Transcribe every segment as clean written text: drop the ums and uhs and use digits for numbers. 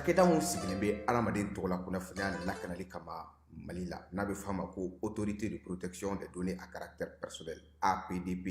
Cakɛda min sigilen bɛ adamaden tɔgɔla kunnafoniya lakanali kama Mali la, n'a bɛ f'a ma ko Autorité de protection des données à caractère personnel, APDP,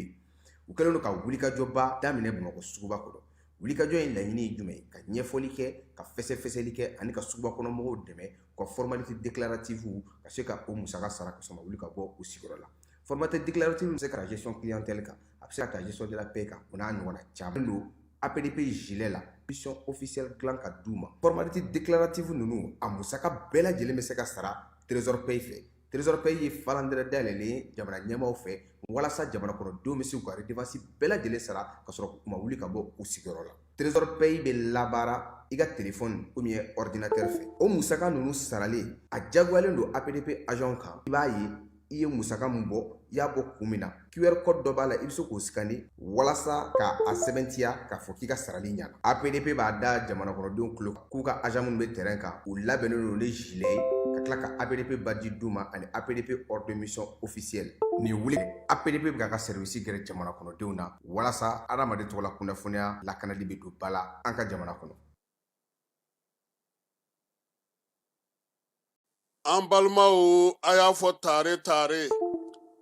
u kɛlen don ka wulikajɔba daminɛ Bamakɔ suguba kɔnɔ. Wulikajɔ in laɲini ye jumɛn ye? Ka ɲɛfɔli kɛ, ka fɛsɛfɛsɛli kɛ ani ka suguba kɔnɔ mɔgɔw dɛmɛ u ka formalité déclarative ka se ka o musaka sara ka sɔrɔ wuli ka bɔ u sigiyɔrɔ la. Formalité déclarative bɛ se ka gestion clientèle kan, a bɛ se ka ta gestion de la paie kan, o n'a ɲɔgɔnna caman don. APDP gilet la, mission officielle dilan ka d'u ma. Formalité déclarative ninnu, a musaka bɛɛ lajɛlen bɛ se ka sara Trésor Pay fɛ. Trésor Pay ye falandɛrɛ dayɛlɛlen ye jamana ɲɛmaaw fɛ walasa jamana kɔnɔdenw bɛ se k'u ka redevance bɛɛ lajɛlen sara ka sɔrɔ u ma wuli ka bɔ u sigiyɔrɔ la. Trésor Pay bɛ labaara i ka téléphone ou bien ordinateur fɛ. O musaka ninnu saralen, a jagoyalen don APDP agent kan. I b'a ye i ye musaka min bɔ, i y'a bɔ kun min na, QR code dɔ b'a la, i bɛ se k'o scanner walasa ka a sɛbɛntiya k'a fɔ k'i ka sarali ɲana. APDP b'a da jamana kɔnɔdenw tulo k'u ka agent minnu bɛ terrain kan, u labɛnnen don ni gilet ye, ka tila ka APDP badge d'u ma ani APDP ordre de mission officielle. Nin wuli, APDP bɛ k'a ka service gɛrɛ jamana kɔnɔdenw na walasa adamaden tɔgɔla kunnafoniya lakanali bɛ don ba la an ka jamana kɔnɔ. An balimaw, a y'a fɔ tare tare,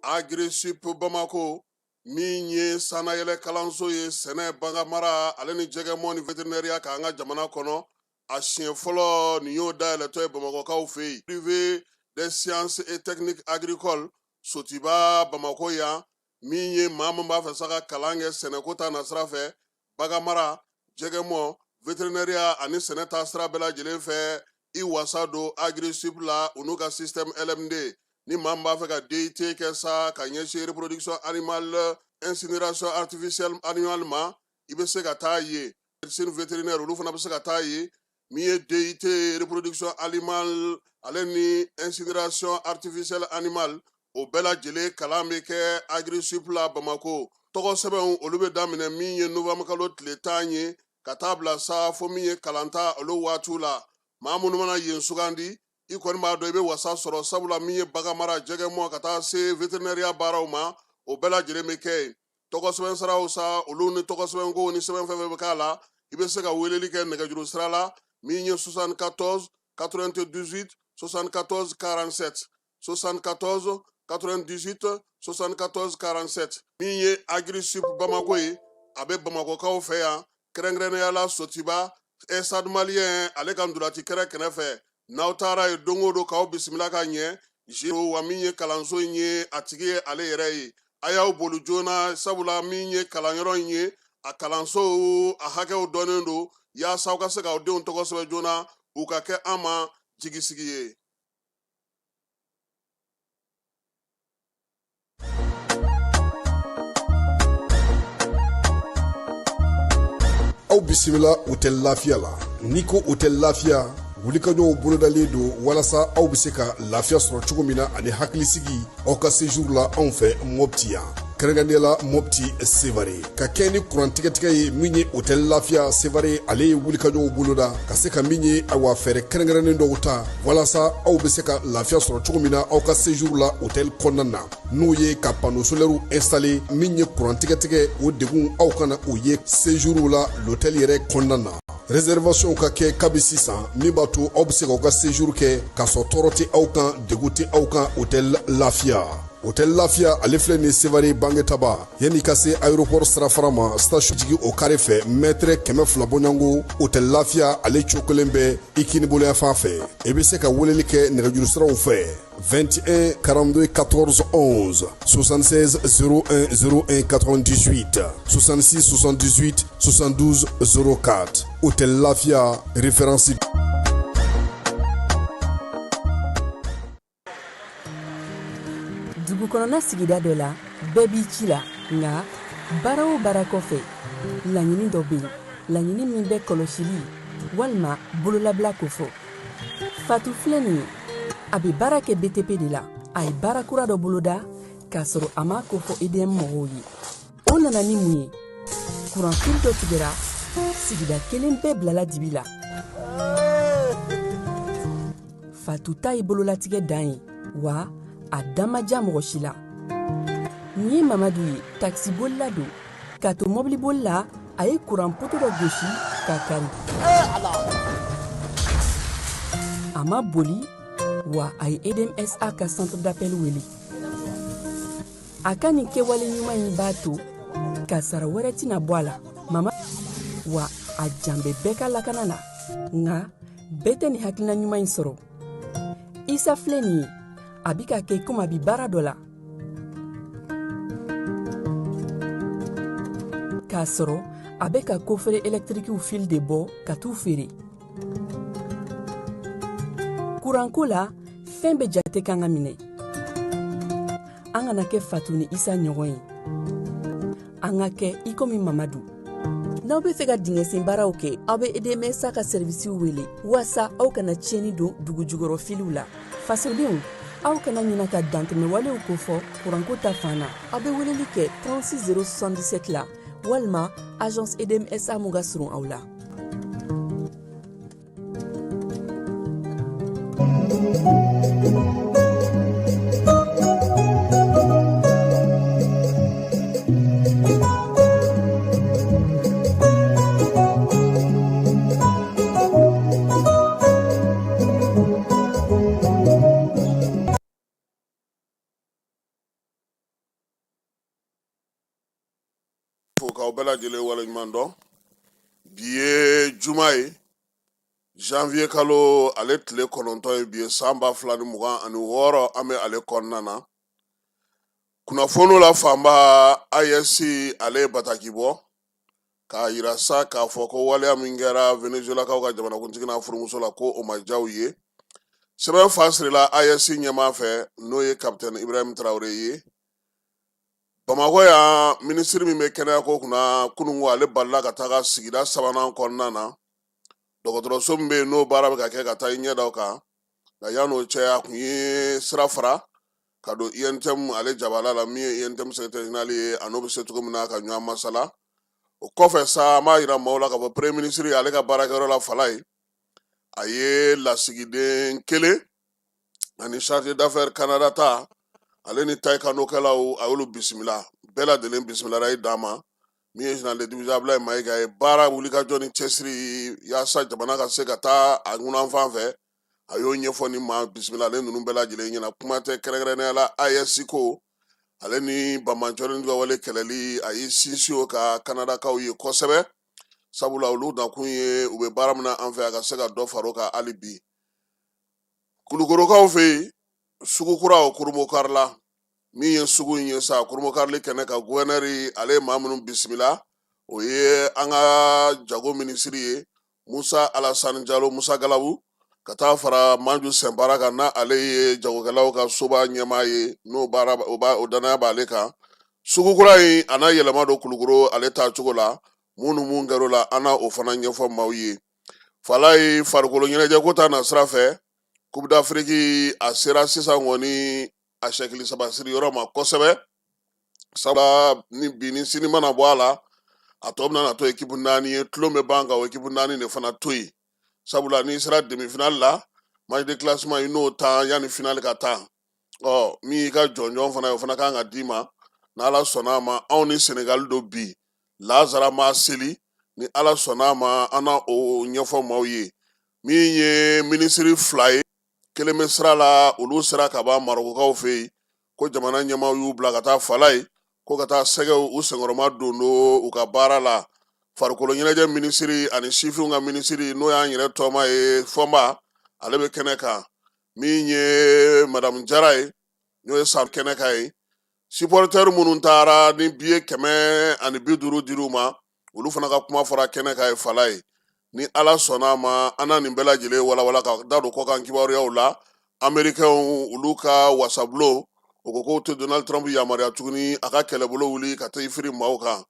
Agrisip Bamako min ye sannayɛlɛ kalanso ye sɛnɛ, baganmara ale ni jɛgɛmɔ ni veterinɛriya k'an ka jamana kɔnɔ, a siɲɛ fɔlɔ nin y'o dayɛlɛtɔ ye Bamakɔkaw fɛ yen, privé des sciences et techniques agricoles, Sotiba, Bamako yan. Min ye maa min b'a fɛ sa ka kalan kɛ sɛnɛko ta nasira fɛ, baganmara, jɛgɛmɔ, veterinɛriya ani sɛnɛ ta sira bɛɛ lajɛlen fɛ, i wasa don Agrisip la, u n'u ka système LMD. Ni maa min b'a fɛ ka DUT kɛ sa ka ɲɛsin reproduction animale, incinération artificielle animale ma, i bɛ se ka taa yen. Médecine vétérinaire, olu fana bɛ se ka taa yen. Min ye DUT reproduction animale ale ni incinération artificielle animale, o bɛɛ lajɛlen kalan bɛ kɛ Agrisip la Bamako. Tɔgɔ sɛbɛnw, olu bɛ daminɛ min ye novembre kalo tile 10 ye ka taa bila sa fo min ye kalanta olu waatiw la. Maa minnu mana yen sugandi, i kɔni b'a dɔn i bɛ wasa sɔrɔ, sabula min ye baganmara, jɛgɛmɔ ka taa se veterinɛriya baaraw ma, o bɛɛ lajɛlen bɛ kɛ yen. Tɔgɔ sɛbɛn siraw sa, olu ni tɔgɔ sɛbɛnko ni sɛbɛn fɛn fɛn bɛ k'a la, i bɛ se ka weleli kɛ nɛgɛjuru sira la min ye 74 98 74 47, 74 98 74 47. Min ye Agrisip Bamako ye, a bɛ Bamakɔkaw fɛ yan, kɛrɛnkɛrɛnnenya la Sotiba, Stade Malien ale ka ntolaci kɛrɛ kɛrɛfɛ. N'aw taara yen don o don, k'aw bisimila ka ɲɛ wa. Min ye kalanso in ye, a tigi ye ale yɛrɛ ye. A y'aw boli joona, sabula min ye kalanyɔrɔ in ye, a kalanso a hakɛw dɔnnen don, yaasa aw ka se k'aw denw tɔgɔ sɛbɛn joona, u ka kɛ an ma jigisigi ye. Aw bisimila Hôtel Lafiya la. N'i ko Hôtel Lafiya, wulikajɔw bolodalen don walasa aw bɛ se ka lafiya sɔrɔ cogo min na ani hakilisigi aw ka séjour la anw fɛ Mopti yan, kɛrɛnkɛrɛnnenya la Mopti Sevare. Ka kɛ ni kuran tigɛtigɛ ye, min ye Hôtel Lafiya Sevare, ale ye wulikajɔw boloda ka se ka min ye, awa, fɛɛrɛ kɛrɛnkɛrɛnnen dɔw ta walasa aw bɛ se ka lafiya sɔrɔ cogo min na aw ka séjour la hôtel kɔnɔna na, n'o ye ka panneau solaire installé. Min ye kuran tigɛtigɛ, o degun aw kana o ye séjour la l'hôtel yɛrɛ kɔnɔna na. Réservation ka kɛ kabi sisan, min b'a to aw bɛ se k'aw ka séjour kɛ k'a sɔrɔ tɔɔrɔ tɛ aw kan, degun tɛ aw kan. Hôtel Lafiya, Hôtel Lafiya, ale filɛ nin Sevare Bangetaba, yanni ka se aéroport sirafara ma, station jigi o kare fɛ, mètre 200 bɔɲɔgɔnko. Hôtel Lafiya, ale cogo kelen bɛ i kinibolo fan fɛ. I bɛ se ka weleli kɛ nɛgɛjuru siraw fɛ: 21 42 14 11, 76 01 01 98, 66 78 72 04. Hôtel Lafia, référence. Dugu kɔnɔna sigida dɔ la, bɛɛ b'i ci la, nka baara o baara kɔfɛ, laɲini dɔ bɛ yen, laɲini min bɛ kɔlɔsili walima bololabila kofɔ. Fatu filɛ nin ye, a bɛ baara kɛ BTP de la. A ye baara kura dɔ boloda k'a sɔrɔ a m'a kofɔ EDM mɔgɔw ye. O nana ni mun ye? Kuranfili dɔ tigɛra, sigida kelen bɛɛ bilala dibi la. Fatu ta ye bololatigɛ dan ye wa, a da ma diya mɔgɔ si la. Nin ye Mamadu ye, takisibolila don. K'a to mɔbiliboli la, a ye kuran poto dɔ gosi k'a kari. A ma boli wa a ye EDM-SA ka centre d'appel wele. A ka nin kɛwale ɲuman in b'a to kasara wɛrɛ tɛna bɔ a la mama wa a jan bɛ bɛɛ ka lakana la nka bɛɛ tɛ nin hakilina ɲuman in sɔrɔ isa filɛ nin ye a bi ka kɛ komi a bi baara dɔ la k'a sɔrɔ a bɛ ka kofere ɛlɛtirikiw fil de bɔ ka t'u feere kuranko la fɛn bɛɛ jate kan ka minɛ an kana kɛ fatu ni isa ɲɔgɔn ye an ka kɛ i komi mamadu n'aw bɛ fɛ ka dingɛsen baaraw kɛ aw bɛ edmsa ka sɛrivisiw wele waasa aw kana tiɲɛni don dugujukɔrɔ filiw la fasodenw aw kana ɲina ka dantɛmɛwalew kofɔ kuranko ta fan na aw bɛ weleli kɛ 36 077 la walima agence edmsa mun ka surun aw la Fo k'aw bɛɛ lajɛlen waleɲuman dɔn. Bi ye juma ye, janvier kalo ale tile 9 ye bi ye, san 2026, an bɛ ale kɔnɔna na. Kunnafoniw la fanba, AES ale ye bataki bɔ k'a yira sa k'a fɔ ko waleya min kɛra venezuelakaw ka jamanakuntigi n'a furumuso la, ko o ma diya u ye. Sɛbɛn fa sirila AES ɲɛmaa fɛ, n'o ye kapitɛni Ibrahim Traore ye. Bamakɔ yan, minisiri min bɛ kɛnɛyako kunna, kununko ale balila ka taga sigida sabanan kɔnɔna na, dɔgɔtɔrɔso min bɛ yen n'o baara bɛ ka kɛ, ka taa i ɲɛ da o kan. Nka yan'o cɛ, a kun ye sira fara ka don UNTM ale jabala la, min ye UNTM secrétaire général ye, a n'o bɛ se cogo min na ka ɲɔgɔn masala. O kɔfɛ sa, an b'a yira maaw la k'a fɔ premier ministre ale ka baarakɛyɔrɔ la Falaye, a ye lasigiden kelen ani chargé d'affaires Canada ta, ale ni taekwondokɛlaw, a y'olu bisimila. Bɛɛ lajɛlen bisimilara i dan ma. Min ye général de division Ablaye Mayiga ye, baara wulikajɔ ni cɛsiri yaasa jamana ka se ka taa a ŋunanfan fɛ, a y'o ɲɛfɔ ni maa bisimilalen ninnu bɛɛ lajɛlen ɲɛna. Kuma tɛ kɛrɛnkɛrɛnnenya la AES ko ale ni banbaanciwale ka wale kɛlɛli, a y'i sinsin o ka Kanadakaw ye kosɛbɛ, sabula olu nakun ye u bɛ baara min na an fɛ, a ka se ka dɔ fara o kan hali bi. Kulukorokaw fɛ yen, sugu kura o kurunbonkarila, min ye sugu in ye sa, kurunbonkarili kɛnɛ kan, guvɛnɛri ale ye maa minnu bisimila, o ye an ka jago minisiri ye Musa Alasani Jalo, Musa Galabu, ka taa fara Manju Sɛnpara kan, n'a ale ye jagokɛlaw ka soba ɲɛmaa ye, n'o baara o b'a o danaya b'ale kan. Sugu kura in a n'a yɛlɛma don Kulukoro ale taacogo la, mun kɛr'o la, an na o fana ɲɛfɔ maaw ye. Falaye, farikolo ɲɛnajɛko ta na sira fɛ, Coupe d'Afrique a sera sisan kɔni a sɛkili saba siri yɔrɔ ma kosɛbɛ, sabula ni bi ni sini mana bɔ a la, a tɔ bɛna na to ekipu naani ye. Tulon bɛ ban ka o ekipu naani de fana to yen, sabula n'i sera demi-finale la, match de classement i n'o tan yanni finale ka tan. Ɔ min y'i ka jɔnjɔn fana ye, o fana kan ka d'i ma. N'Ala sɔnna a ma, anw ni Senegali don bi lazara ma seli. Ni Ala sɔnna a ma, an na o ɲɛfɔ maaw ye. Min ye minisiri fila ye, kelen bɛ sira la, olu sera ka ban Marɔkukaw fɛ yen, ko jamana ɲɛmaaw y'u bila ka taa Falaye, ko ka taa sɛgɛw u senkɔrɔma don don u ka baara la. Farikolo ɲɛnajɛ minisiri ani sifinw ka minisiri, n'o y'an yɛrɛ tɔma ye Fɔnba, ale bɛ kɛnɛ kan. Min ye madamu Jara ye, n'o ye san kɛnɛ kan ye, supporter minnu taara ni biye 150 dir'u ma, olu fana ka kuma fɔra kɛnɛ kan ye Falaye. Ni Ala sɔnna a ma, an na nin bɛɛ lajɛlen walawala ka da don kɔkan kibaruyaw la. Amerikɛnw olu ka wasabulon o ko k'o tɛ Donald Trump yamaruya tuguni a ka kɛlɛbolo wuli ka taa i firi maaw kan.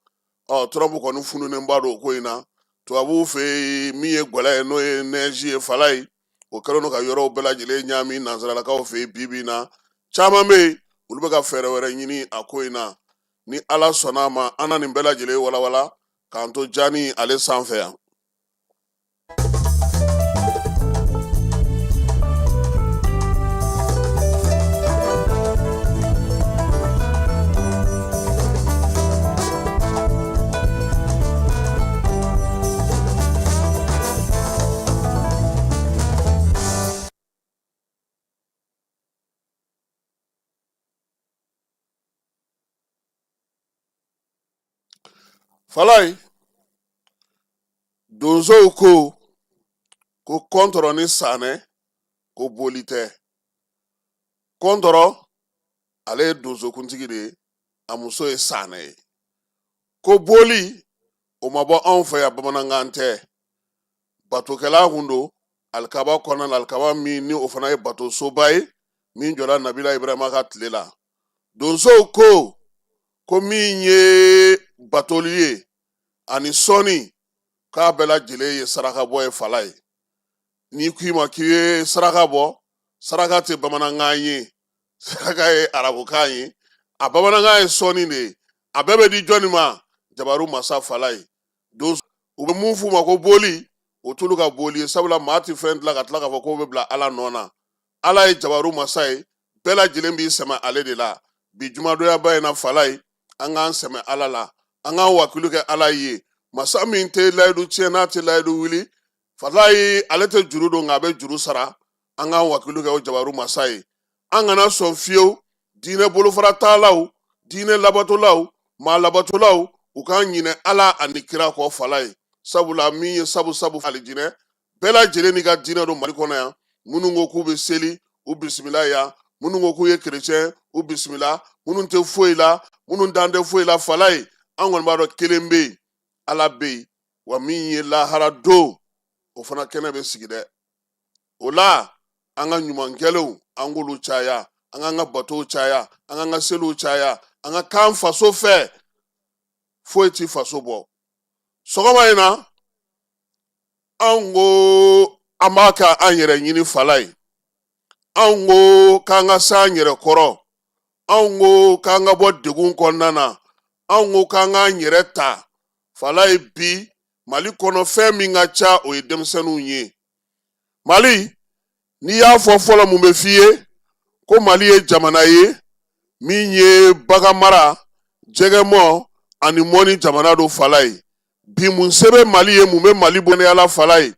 Ɔ Trump kɔni fununenba don o ko in na. Tubabuw fɛ yen, min ye gwɛlɛ ye, n'o ye neige ye Falaye, o kɛlen don ka yɔrɔw bɛɛ lajɛlen ɲaami nansaralakaw fɛ yen. Bi bi in na, caman bɛ yen, olu bɛ ka fɛɛrɛ wɛrɛ ɲini a ko in na. Ni Ala sɔnna a ma, an na nin bɛɛ lajɛlen walawala k'an to jani ale sanfɛ yan. Falayi, donsow ko ko kɔntɔrɔ ni sanɛ ko boli tɛ. Kɔntɔrɔ, ale ye donsokuntigi de ye, a muso ye sanɛ ye. Ko boli, o ma bɔ anw fɛ yan, bamanankan tɛ. Batokɛla kun don alikaba kɔnɔna na, alikaba min ni o fana ye batosoba ye min jɔra Nabila Ibrahima ka tile la. Donsow ko ko min ye batoli ye ani sɔnni, k'a bɛɛ lajɛlen ye saraka bɔ ye. Falayi, n'i k'i ma k'i ye saraka bɔ, saraka tɛ bamanankan ye, saraka ye arabukan ye, a bamanankan ye sɔnni de ye. A bɛɛ bɛ di jɔnni ma? Jabaru masa. Falayi, don u bɛ mun f'u ma ko boli, o t'olu ka boli ye, sabula maa tɛ fɛn dilan ka tila k'a fɔ k'o bɛ bila Ala nɔ na. Ala ye jabaru masa ye, bɛɛ lajɛlen b'i sɛmɛ ale de la. Bi jumadonyaba in na, Falayi, an k'an sɛmɛ Ala la, an k'an wakilu kɛ Ala ye, masa min tɛ layidu tiɲɛ, n'a tɛ layidu wuli. Falayi, ale tɛ juru don, nka a bɛ juru sara. An k'an wakilu kɛ o jabaru masa ye. An kana sɔn fiyewu diinɛ bolofara taalaw, diinɛ labatolaw, maa labatolaw, u k'an ɲinɛ Ala ani kira kɔ. Falayi, sabula min ye sabu sabu alijinɛ, bɛɛ lajɛlen n'i ka diinɛ don Mali kɔnɔ yan. Minnu ko k'u bɛ seli, u bisimila yan. Minnu ko k'u ye kerecɛn, u bisimila. Minnu tɛ foyi la, minnu dan tɛ foyi la, Falayi, an kɔni b'a dɔn kelen bɛ yen, Ala bɛ yen. Wa min ye lahara don, o fana kɛnɛ bɛ sigi dɛ. O la, an ka ɲuman kɛlenw, an k'olu caya, an k'an ka batow caya, an k'an ka seliw caya, an ka k'an faso fɛ. Foyi ti faso bɔ. Sɔgɔma in na, anw ko an b'a ka an yɛrɛ ɲini. Falayi, anw ko k'an ka s'an yɛrɛ kɔrɔ, anw ko k'an ka bɔ degun kɔnɔna na, anw ko k'an k'an yɛrɛ ta. Falayi, bi Mali kɔnɔ, fɛn min ka ca, o ye denmisɛnninw ye. Mali, n'i y'a fɔ fɔlɔ, mun bɛ f'i ye? Ko Mali ye jamana ye min ye bagan mara, jɛgɛmɔ ani mɔni jamana don. Falayi, bi mun se bɛ Mali ye? Mun bɛ Mali bɔnɛya la? Falayi,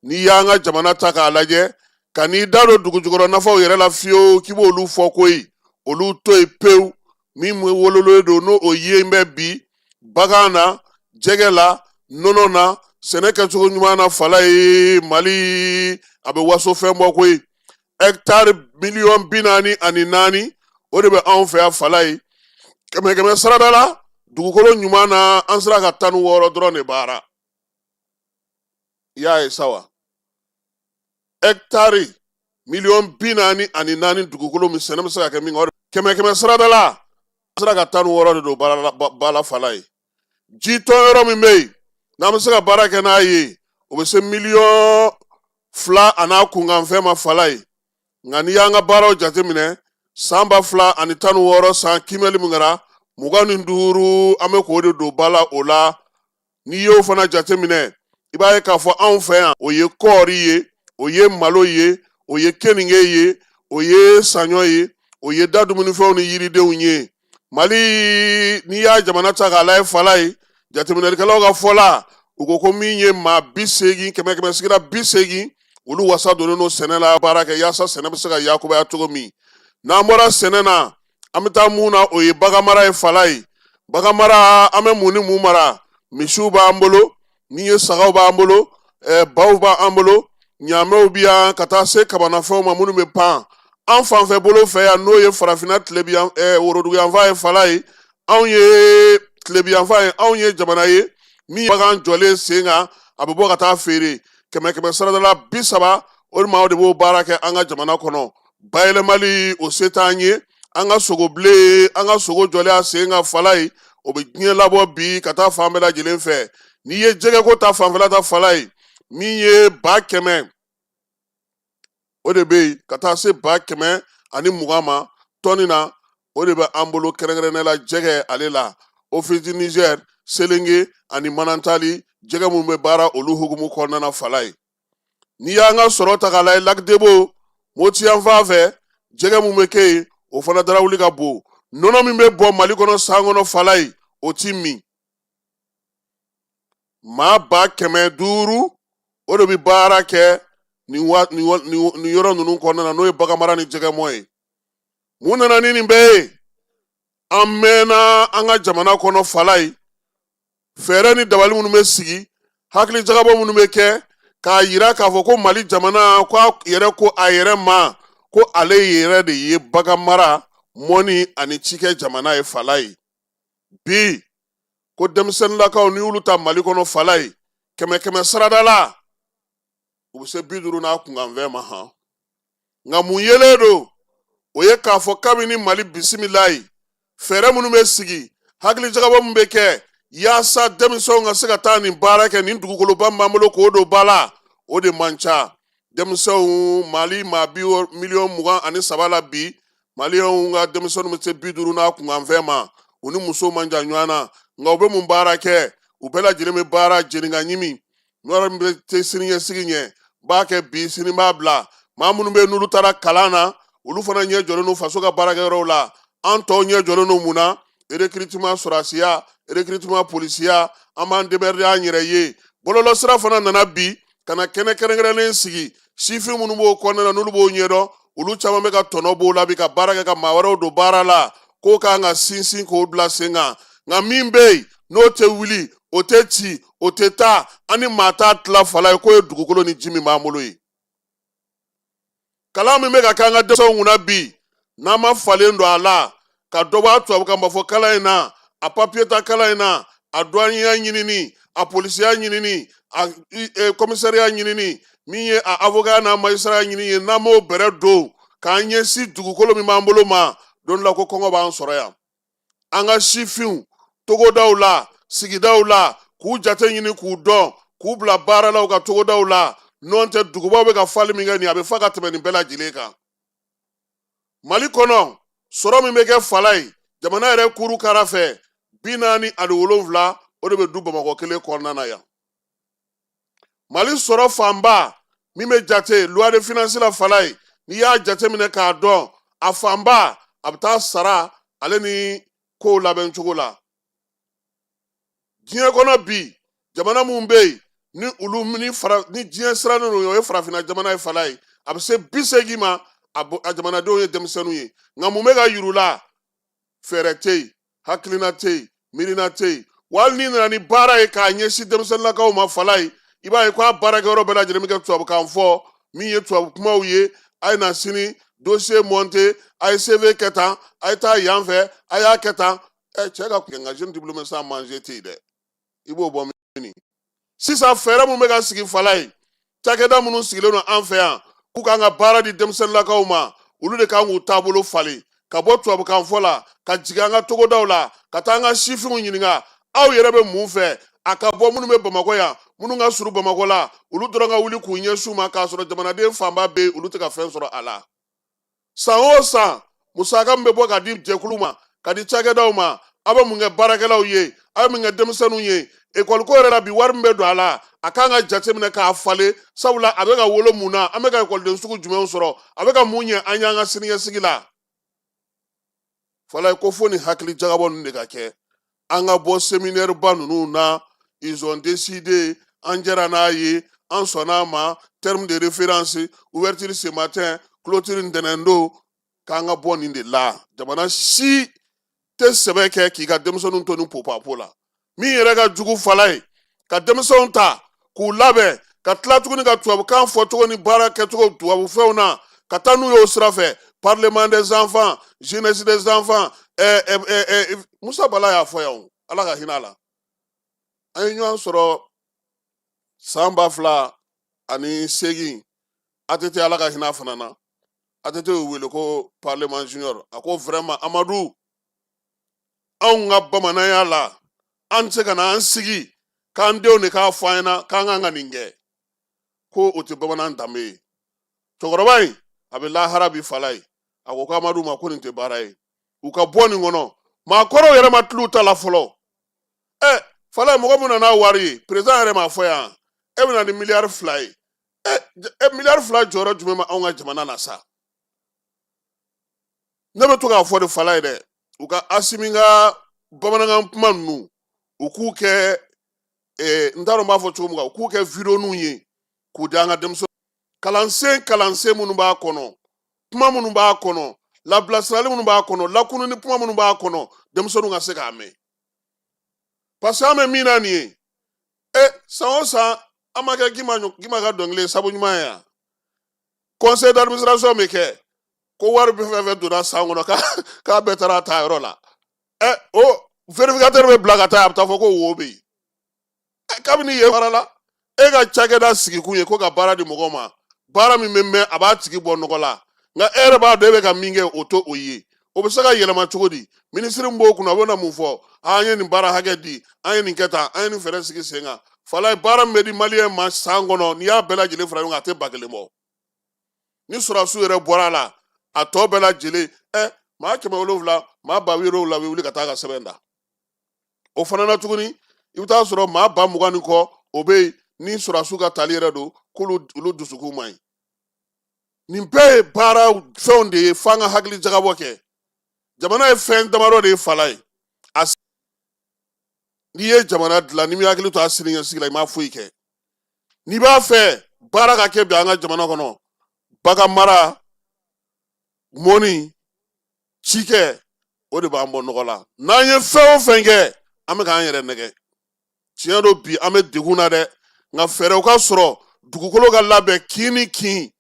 n'i y'an ka jamana ta k'a lajɛ, ka n'i da don dugujukɔrɔ nafaw yɛrɛ la fiyewu k'i b'olu fɔ koyi, olu to yen pewu. Min wololen don, n'o o ye bɛ bi bagan na, jɛgɛ la, nɔnɔ na, sɛnɛ kɛcogo ɲuman na, Falayi, Mali a bɛ waso fɛn bɔ koyi. Hɛkitari 44 miliyɔn, o de bɛ anw fɛ yan. Falayi, kɛmɛ kɛmɛ sarada la, dugukolo ɲuman na, an sera ka 16 dɔrɔn de baara. I y'a ye sa wa? Hɛkitari 44 miliyɔn dugukolo min sɛnɛ bɛ se ka kɛ min kan, kɛmɛ kɛmɛ sarada la, an sera ka 16 de don ba la. Falayi, ji tɔn yɔrɔ min bɛ yen n'an bɛ se ka baara kɛ n'a ye, o bɛ se 2 miliyɔn a n'a kunkanfɛn ma. Falayi, nka n'i y'an ka baaraw jateminɛ, san 2016 san kiimɛli min kɛra, 25, an bɛ k'o de don ba la. O la, n'i y'o fana jateminɛ, i b'a ye k'a fɔ anw fɛ yan, o ye kɔɔri ye, o ye malo ye, o ye keninge ye, o ye saɲɔ ye, o ye da dumunifɛnw ni yiridenw ye. Mali, n'i y'a jamana ta k'a lajɛ, Falayi, jateminɛlikɛlaw ka fɔ la, u ko ko min ye maa 80, kɛmɛ kɛmɛ sigira 80, olu wasa donnen don sɛnɛ la, baara kɛ yaasa sɛnɛ bɛ se ka yakubaya cogo min. N'an bɔra sɛnɛ na, an bɛ taa mun na? O ye bagan mara ye. Falayi, bagan mara, an bɛ mun ni mun mara? Misiw b'an bolo, ni ye sagaw b'an bolo, baw b'an bolo, ɲaamɛw bɛ yan, ka taa se kabanafɛnw ma minnu bɛ pan an fanfɛ bolo fɛ yan, n'o ye farafinna tilebiyan woroduguyanfan ye. Falayi, anw ye tilebiyanfan ye, anw ye jamana ye min bagan jɔlen sen kan, a bɛ bɔ ka taa feere. Kɛmɛ kɛmɛ sarada la, 30, o maaw de b'o baara kɛ an ka jamana kɔnɔ. Bayɛlɛmali, o se t'an ye. An ka sogo bilen, an ka sogo jɔlen a sen kan, Falayi, o bɛ diɲɛ labɔ bi ka taa fan bɛɛ lajɛlen fɛ. N'i ye jɛgɛko ta fanfɛla ta, Falayi, min ye 100 000, o de bɛ yen, ka taa se 120 000 ma tɔni na, o de bɛ an bolo kɛrɛnkɛrɛnnenya la jɛgɛ ale la, Office du Niger, Selenge ani Manantali, jɛgɛ minnu bɛ baara olu hukumu kɔnɔna na. Falayi, n'i y'an ka sɔrɔ ta k'a lajɛ, Lac Debo, Moti yan fan fɛ, jɛgɛ mun bɛ kɛ yen, o fana darawuli ka bon. Nɔnɔ min bɛ bɔ Mali kɔnɔ san kɔnɔ, Falayi, o ti min. Maa 500 000, o de bɛ baara kɛ nin yɔrɔ ninnu kɔnɔna na, n'o ye baganmara ni jɛgɛmɔ ye. Mun nana ni nin bɛɛ ye? An mɛnna an ka jamana kɔnɔ, Falayi. Fɛɛrɛ ni dabali minnu bɛ sigi, hakili jagabɔ minnu bɛ kɛ k'a yira k'a fɔ ko Mali jamana ko a yɛrɛ ko a yɛrɛ ma ko ale yɛrɛ de ye baganmara, mɔni ani cikɛ jamana ye. Falaye, bi ko denmisɛnninlakaw n'i y'olu ta Mali kɔnɔ, Falaye, kɛmɛ kɛmɛ sarada la, u bɛ se 50 n'a kunkanfɛn ma han. Nka mun yelen don, o ye k'a fɔ kabini Mali bisimilayi, fɛɛrɛ minnu bɛ sigi, hakilijagabɔ min bɛ kɛ yaasa denmisɛnw ka se ka taa nin baara kɛ, nin dugukoloba min b'an bolo k'o don ba la, o de man ca. Denmisɛnw, Mali maa bi 23 miliyɔn la bi, Maliyɛnw ka denmisɛnninw bɛ se 50 n'a kunkanfɛn ma. U ni musow man jan ɲɔgɔn na, nka u bɛ mun baara kɛ? U bɛɛ lajɛlen bɛ baara jeni ka ɲimi. Yɔrɔ min bɛ tɛ siniɲɛsigi ɲɛ, b'a kɛ bi, sini b'a bila. Maa minnu bɛ yen n'olu taara kalan na, olu fana ɲɛ jɔlen don faso ka baarakɛyɔrɔw la. An tɔw ɲɛ jɔlen don mun na? Recrutement sɔrɔdasiya, recrutement polisiya, an b'an démerder an yɛrɛ ye. Bɔlɔlɔsira fana nana bi ka na kɛnɛ kɛrɛnkɛrɛnnen sigi. Sifin minnu b'o kɔnɔna na, n'olu b'o ɲɛdɔn, olu caman bɛ ka tɔnɔ b'o la bi ka baara kɛ ka maa wɛrɛw don baara la. K'o kan ka sinsin k'o bila sen kan. Nka min bɛ yen n'o tɛ wuli, o tɛ ci, o tɛ taa, an ni maa t'a tila, Falaye, k'o ye dugukolo ni ji min b'an bolo ye. Kalan min bɛ ka kɛ an ka denmisɛnw kunna bi, n'an ma falen don a la ka dɔ bɔ a tubabukan b'a fɔ kalan in na, a papiye ta kalan in na, a douaniya ɲinini, a polisiya ɲinini, a komisariya ɲinini, min ye a avocat n'a magistrat ɲinini ye, n'an m'o bɛrɛ don k'an ɲɛsin dugukolo min b'an bolo ma, don dɔ la ko kɔngɔ b'an sɔrɔ yan. An ka sifinw togodaw la, sigidaw la, k'u jate ɲini, k'u dɔn, k'u bila baara la u ka togodaw la. N'o tɛ, dugubaw bɛ ka fali min kɛ nin, a bɛ fa ka tɛmɛ nin bɛɛ lajɛlen kan. Mali kɔnɔ, sɔrɔ min bɛ kɛ, Falaye, jamana yɛrɛ kuru kara fɛ, 47, o de bɛ du Bamakɔ kelen kɔnɔna na yan. Mali sɔrɔ fanba min bɛ jate loi de finance la, Falaye, n'i y'a jateminɛ k'a dɔn, a fanba a bɛ taa sara ale ni kow labɛn cogo la. Diɲɛ kɔnɔ bi, jamana minnu bɛ yen ni olu ni fara ni diɲɛ sirannen don, o ye farafinna jamana ye, Falaye, a bɛ se 80 ma, a jamanadenw ye denmisɛnninw ye. Nka mun bɛ ka yir'u la? Fɛɛrɛ tɛ yen, hakilina tɛ yen, miirina tɛ yen. Wa hali n'i nana ni baara ye k'a ɲɛsin denmisɛnninlakaw ma, Falaye, i b'a ye k'a baarakɛyɔrɔ bɛɛ lajɛlen bɛ kɛ tubabukan fɔ min ye, tubabu kumaw ye. A ye na sini dossier monter, a ye CV kɛ tan, a ye taa yan fɛ, a y'a kɛ tan. Ɛ cɛ ka kun nka jeune diplômé sans manger tɛ yen dɛ. I b'o bɔ min sisan? Fɛɛrɛ mun bɛ ka sigi, Falaye, cakɛda minnu sigilen don an fɛ yan k'u k'an ka baara di denmisɛnninlakaw ma, olu de kan k'u taabolo falen ka bɔ tubabukan fɔ la ka jigin an ka togodaw la, ka taa an ka sifinw ɲininka: aw yɛrɛ bɛ mun fɛ? A ka bɔ minnu bɛ Bamakɔ yan, minnu ka surun Bamakɔ la, olu dɔrɔn ka wuli k'u ɲɛsin u ma, k'a sɔrɔ jamanaden fanba bɛ yen, olu tɛ ka fɛn sɔrɔ a la. San o san, musaka min bɛ bɔ ka di jɛkulu ma, ka di cakɛdaw ma, aw bɛ mun kɛ baarakɛlaw ye? Aw bɛ mun kɛ denmisɛnninw ye? Ekɔli ko yɛrɛ la bi, wari min bɛ don a la, a kan ka jateminɛ k'a falen, sabula a bɛ ka wolo mun na? An bɛ ka ekɔliden sugu jumɛnw sɔrɔ? A bɛ ka mun ɲɛ an y'an ka siniɲɛsigi la? Falaye, ko fo ni hakili jagabɔ ninnu de ka kɛ. An ka bɔ séminaire ba ninnu na, ils ont décidé, an jɛra n'a ye, an sɔnna a ma, terme de référence, ouverture ce matin, clôture ntɛnɛn don. K'an ka bɔ nin de la. Jamana si tɛ sɛbɛ kɛ k'i ka denmisɛnninw to ni popapo la. Min yɛrɛ ka jugu, Falaye, ka denmisɛnw ta k'u labɛn, ka tila tuguni ka tubabukan fɔcogo ni baara kɛcogo tubabu fɛnw na, ka taa n'u y'o sira fɛ, parlement des enfants, jeunesse des enfants. Musa Bala y'a fɔ yan o, Ala ka hinɛ a la. An ye ɲɔgɔn sɔrɔ san 2008, ATT, Ala ka hinɛ a fana na. ATT y'u wele ko parlement junior. A ko vraiment, Amadu, anw ka bamananya la, an tɛ se ka na an sigi k'an denw de k'a fɔ an ɲɛna k'an kan ka nin kɛ, ko o tɛ bamanan danbe ye. Cɛkɔrɔba in a bɛ lahara bi, Falaye. A ko ko Amadu ma ko nin tɛ baara ye, u ka bɔ nin kɔnɔ. Maakɔrɔw yɛrɛ ma tulu ta la fɔlɔ. Ɛ Falaye, mɔgɔ min nana wari ye, président yɛrɛ m'a fɔ yan, e bɛna ni miliyari 2 ye. Ɛ miliyari 2 jɔyɔrɔ jumɛn bɛ anw ka jamana na sa? Ne bɛ to k'a fɔ de, Falaye dɛ, u ka Asimi ka bamanankan kuma ninnu, u k'u kɛ, n t'a dɔn n b'a fɔ cogo min kan, u k'u kɛ videoninw ye k'u di an ka denmisɛnw. Kalansen minnu b'a kɔnɔ, kuma minnu b'a kɔnɔ, labilasirali minnu b'a kɔnɔ, lakununi kuma minnu b'a kɔnɔ, denmisɛnninw ka se k'a mɛn. Parce que an bɛ min na nin ye, e san o san an ma kɛ Gima ka dɔnkili ye sabu ɲuman ye yan. Conseil d'administration bɛ kɛ ko wari bɛ fɛn fɛn donna san kɔnɔ, k'a bɛɛ taara a ta yɔrɔ la. Ɛ, o vérificateur bɛ bila ka taa, a bɛ taa fɔ ko wo bɛ yen. Ɛ, kabini yen baara la, e ka cakɛda sigikun ye ko ka baara di mɔgɔw ma, baara min bɛ mɛn, a b'a tigi bɔ nɔgɔ la. Nka e yɛrɛ b'a dɔn e bɛ ka min kɛ, o to o ye. O bɛ se ka yɛlɛma cogo di? Minisiri min b'o kunna, o bɛ na mun fɔ? An ye nin baara hakɛ di, an ye nin kɛ tan, an ye nin fɛɛrɛ sigi sen kan. Falaye, baara min bɛ di maliyɛn ma san kɔnɔ, n'i y'a bɛɛ lajɛlen fara ɲɔgɔn kan, a tɛ 1000 bɔ. Ni sɔrɔdasiw yɛrɛ bɔra a la, a tɔ bɛɛ lajɛlen, ɛ, maa 700, maa 70,000 bɛ wuli ka taa ka sɛbɛn da. O fana na tuguni, i bɛ taa sɔrɔ maa 20,000 ni kɔ, o bɛ yen ni sɔrɔdasiw ka tali yɛrɛ don, k'olu olu dusukun man ɲi. Nin bɛɛ ye baara fɛnw de ye f'an ka hakili jagabɔ kɛ. Jamana ye fɛn damadɔ de ye, Falaye. A n'i ye jamana dilan, n'i m'i hakili to a siniɲɛsigi la, i m'a foyi kɛ. N'i b'a fɛ baara ka kɛ bi an ka jamana kɔnɔ, bagan mara, mɔni, cikɛ, o de b'an bɔ nɔgɔ la. N'an ye fɛn o fɛn kɛ, an bɛ k'an yɛrɛ nɛgɛ. Tiɲɛ don, bi an bɛ degun na dɛ, nka fɛɛrɛw ka sɔrɔ, dugukolo ka labɛn kin ni kin,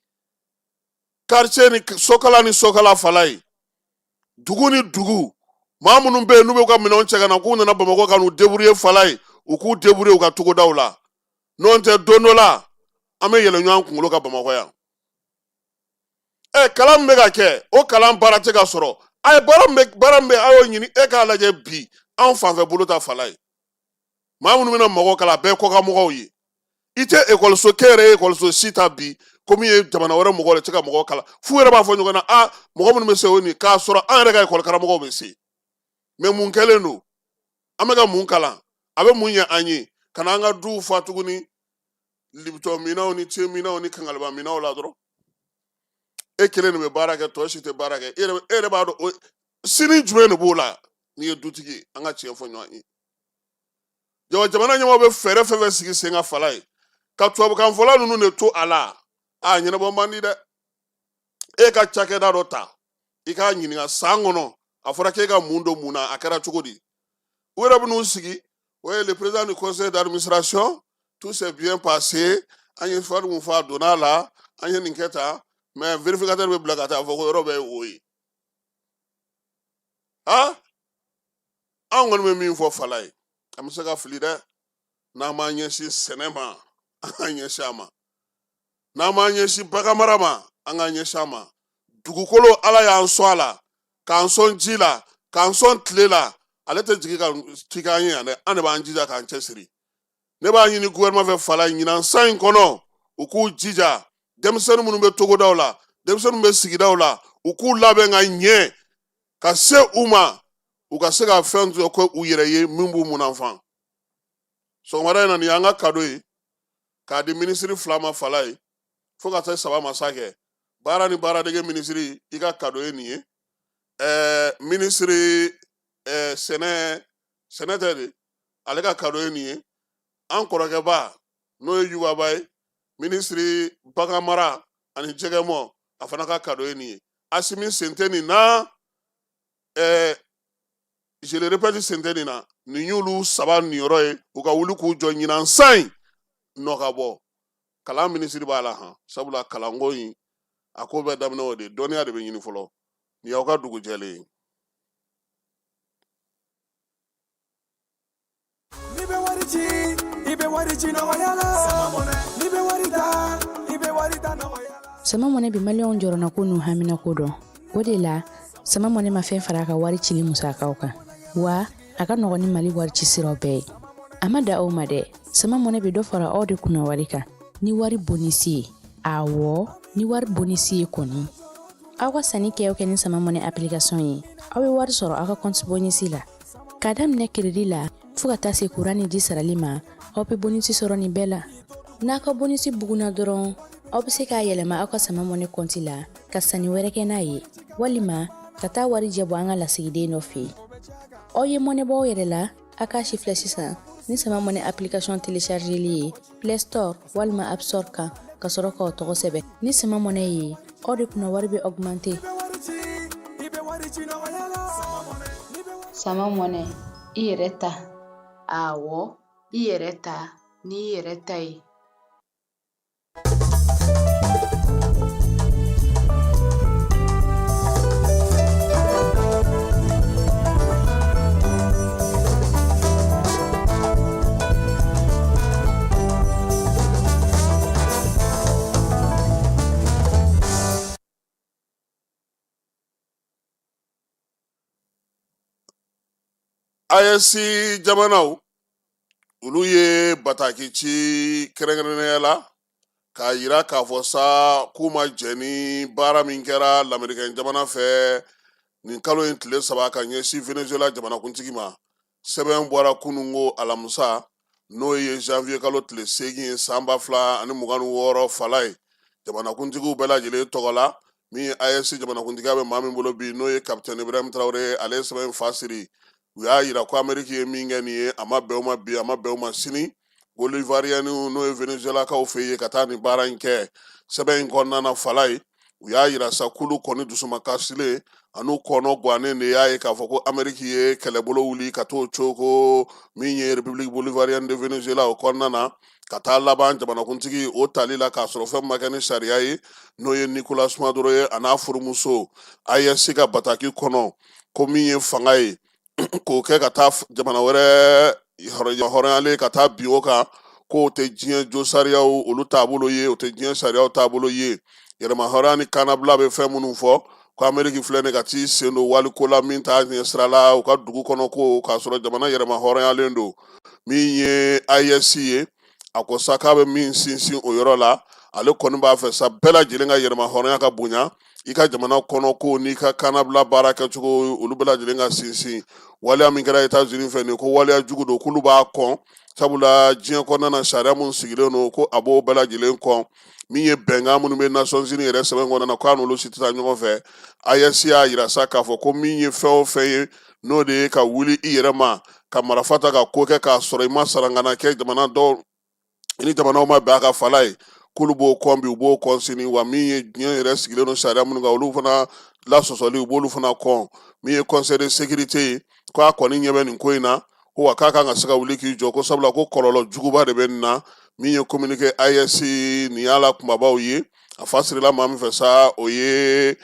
quartier ni sokala ni sokala, Falaye, dugu ni dugu. Maa minnu bɛ yen n'u bɛ ka minɛnw cɛ ka na k'u nana Bamakɔ ka n'u débrouiller, Falaye, u k'u débrouiller u ka togodaw la. N'o tɛ, don dɔ la an bɛ yɛlɛ ɲɔgɔn kunkolo kan Bamakɔ yan. Ɛ, kalan min bɛ ka kɛ, o kalan baara tɛ ka sɔrɔ. A ye baara min bɛ, baara min bɛ, a y'o ɲini. E k'a lajɛ bi, anw fanfɛ bolo ta, Falaye, maa minnu bɛna mɔgɔw kalan, a bɛɛ kɔkan mɔgɔw ye. I tɛ ekɔliso kɛ yɛrɛ ye, ekɔliso si ta bi ko min ye jamana wɛrɛ mɔgɔw de tɛ ka mɔgɔw kalan. F'u yɛrɛ b'a fɔ ɲɔgɔn na, a mɔgɔ minnu bɛ se o nin, k'a sɔrɔ an yɛrɛ ka ekɔli karamɔgɔw bɛ se. Mɛ mun kɛlen don? An bɛ ka mun kalan? A bɛ mun ɲɛ an ye? Ka na an ka duw fa tuguni Lipton minɛnw ni te minɛnw ni kangaliba minɛnw la dɔrɔn. E kelen de bɛ baara kɛ, tɔ si tɛ baara kɛ. E yɛrɛ b'a dɔn o sini jumɛn de b'o la n'i ye dutigi ye? An ka tiɲɛ fɔ ɲɔgɔn ye. Jamana ɲɛmɔgɔw bɛ fɛɛrɛ fɛn fɛn sigi sen kan, Falaye, ka tubabukan fɔla ninnu de to a la, a ɲɛnabɔ man di dɛ. E ka cakɛda dɔ ta, i k'a ɲininka san kɔnɔ, a fɔra k'e ka mun don mun na, a kɛra cogo di? U yɛrɛ bɛn'u sigi, o ye le président du conseil d'administration, tout s'est bien passé, an ye fɛn mun fɔ, a donna a la, an ye nin kɛ tan. Mais vérificateur bɛ bila ka taa fɔ ko yɔrɔ bɛɛ ye o ye. Ah, an kɔni bɛ min fɔ, Falaye, an bɛ se ka fili dɛ. N'an m'an ɲɛsin sɛnɛ ma, an k'an ɲɛsin a ma. N'an m'an ɲɛsin baganmara ma, an k'an ɲɛsin a ma. Dugukolo, Ala y'an sɔn a la, k'an sɔn ji la, k'an sɔn tile la. Ale tɛ jigin ka ci k'an ye yan dɛ, an de b'an jija k'an cɛsiri. Ne b'a ɲini gouvernement fɛ, Falaye, ɲinan san in kɔnɔ, u k'u jija, denmisɛnnin minnu bɛ togodaw la, denmisɛnnin minnu bɛ sigidaw la, u k'u labɛn ka ɲɛ ka se u ma, u ka se ka fɛn dɔ kɛ u yɛrɛ ye min b'u munafan. Sɔgɔmada in na, nin y'an ka cadeau ye k'a di minisiri fila ma, Falaye, fo ka se saba ma sa kɛ. Baara ni baaradege minisiri, i ka cadeau ye nin ye. Minisiri sɛnɛ, sɛnɛ tɛ de, ale ka cadeau ye nin ye. An kɔrɔkɛba, n'o ye Yubaba ye, minisiri bagan mara ani jɛgɛmɔ, a fana ka cadeau ye nin ye. Asimi sen tɛ nin na. Je le répète, sen tɛ nin na. Nin y'olu saba niyɔrɔ ye. U ka wuli k'u jɔ ɲinan san in nɔ ka bɔ. Kalan minisiri b'a la han, sabula kalanko in, a ko bɛɛ daminɛ o de, dɔnniya de bɛ ɲini fɔlɔ. Nin y'aw ka dugu jɛlen ye. N'i bɛ wari ci, i bɛ wari ci nɔgɔya la. N'i bɛ wari ta, i bɛ wari ta nɔgɔya la. Sama Money bɛ maliyɛnw jɔrɔnako n'u haminako dɔn. O de la, Sama Money ma fɛn fara a ka wari cili musakaw kan, wa a ka nɔgɔn ni Mali wari ci siraw bɛɛ ye. A ma da aw ma dɛ, Sama Money bɛ dɔ fara aw de kunna wari kan ni wari bonisi ye. Awɔ, ni wari bonisi ye kɔni. Aw ka sanni kɛ o kɛ ni Sama Money application ye, aw bɛ wari sɔrɔ aw ka compte bonisi la. K'a daminɛ crédit la fo ka taa se kuran ni ji sarali ma, aw bɛ bonisi sɔrɔ nin bɛɛ la. N'a ka bonisi bugunna dɔrɔn, aw bɛ se k'a yɛlɛma aw ka Sama Money compte la ka sanni wɛrɛ kɛ n'a ye, walima ka taa wari jɛ bɔ an ka lasigiden dɔ fɛ yen. Aw ye mɔnɛ bɔ aw yɛrɛ la, a k'a si filɛ sisan ni Sama Money application téléchargeli ye Play Store walima App Store kan, ka sɔrɔ k'aw tɔgɔ sɛbɛn. Ni Sama Money ye, aw de kunna wari bɛ augmenter. Sama Money, i yɛrɛ ta. Awɔ, i yɛrɛ ta n'i yɛrɛ ta ye. AES jamanaw olu ye bataki ci kɛrɛnkɛrɛnnenya la k'a yira k'a fɔ sa k'u ma jɛn ni baara min kɛra lamerikɛn jamana fɛ nin kalo in tile 3 ka ɲɛsin Venezuela jamanakuntigi ma. Sɛbɛn bɔra kununko alamisa, n'o ye janvier kalo tile 8 ye san 2026 fala ye, jamanakuntigiw bɛɛ lajɛlen tɔgɔ la. Min ye AES jamanakuntigiya bɛ maa min bolo bi, n'o ye kapitɛni Ibrahim Traoré, ale ye sɛbɛn in fa siri. U y'a yira ko Ameriki ye min kɛ nin ye, a ma bɛn u ma bi, a ma bɛn u ma sini. Bolivariyɛniw, n'o ye Venezuelakaw fɛ yen, ka taa nin baara in kɛ. Sɛbɛn in kɔnɔna na fala ye, u y'a yira sa k'olu kɔni dusumakasilen an'u kɔnɔ gannen de y'a ye k'a fɔ ko Ameriki ye kɛlɛbolo wuli ka t'o coko min ye République bolivarienne de Venezuela o kɔnɔna na, ka taa laban jamanakuntigi o tali la k'a sɔrɔ fɛn ma kɛ ni sariya ye, n'o ye Nicolas Maduro ye a n'a furumuso. AES ka bataki kɔnɔ ko min ye fanga ye k'o kɛ ka taa jamana wɛrɛ hɔrɔnyalen ka taa bin o kan, k'o tɛ diɲɛ jo sariyaw olu taabolo ye, o tɛ diɲɛ sariyaw taabolo ye. Yɛrɛma hɔrɔnya ni kannabila bɛ fɛn minnu fɔ, ko Ameriki filɛ nin ka t'i sen don waliko la min t'a ɲɛ sira la u ka dugu kɔnɔ, ko k'a sɔrɔ jamana yɛrɛma hɔrɔnyalen don. Min ye AES ye, a ko sa k'a bɛ min sinsin o yɔrɔ la, ale kɔni b'a fɛ sa bɛɛ lajɛlen ka yɛrɛma hɔrɔnya ka bonya, i ka jamana kɔnɔ ko n'i ka kannabila baara kɛcogo olu bɛɛ lajɛlen ka sinsin. Waleya min kɛra États-Unis fɛ nin, ko waleya jugu don, k'olu b'a kɔn, sabula diɲɛ kɔnɔna na sariya mun sigilen don, ko a b'o bɛɛ lajɛlen kɔn. Min ye bɛnkan minnu bɛ Nations Unies yɛrɛ sɛbɛn kɔnɔna na, k'a n'olu si tɛ taa ɲɔgɔn fɛ. AES y'a yira sa k'a fɔ ko min ye fɛn o fɛn ye, n'o de ye ka wuli i yɛrɛ ma ka marifa ta ka ko kɛ k'a sɔrɔ i ma sarangana kɛ jamana dɔw ni jamanaw ma bɛn a ka fala ye, k'olu b'o kɔn bi, u b'o kɔn sini. Wa min ye diɲɛ yɛrɛ sigilen don sariya minnu kan, olu fana lasɔsɔli, u b'olu fana kɔn. Min ye Conseil de sécurité ye, k'a kɔni ɲɛ bɛ nin ko in na, ko wa k'a kan ka se ka wuli k'i jɔ, ko sabula ko kɔlɔlɔ juguba de bɛ nin na. Min ye communiqué AES nin y'a la kunbabaw ye, a fa sirila maa min fɛ sa, o ye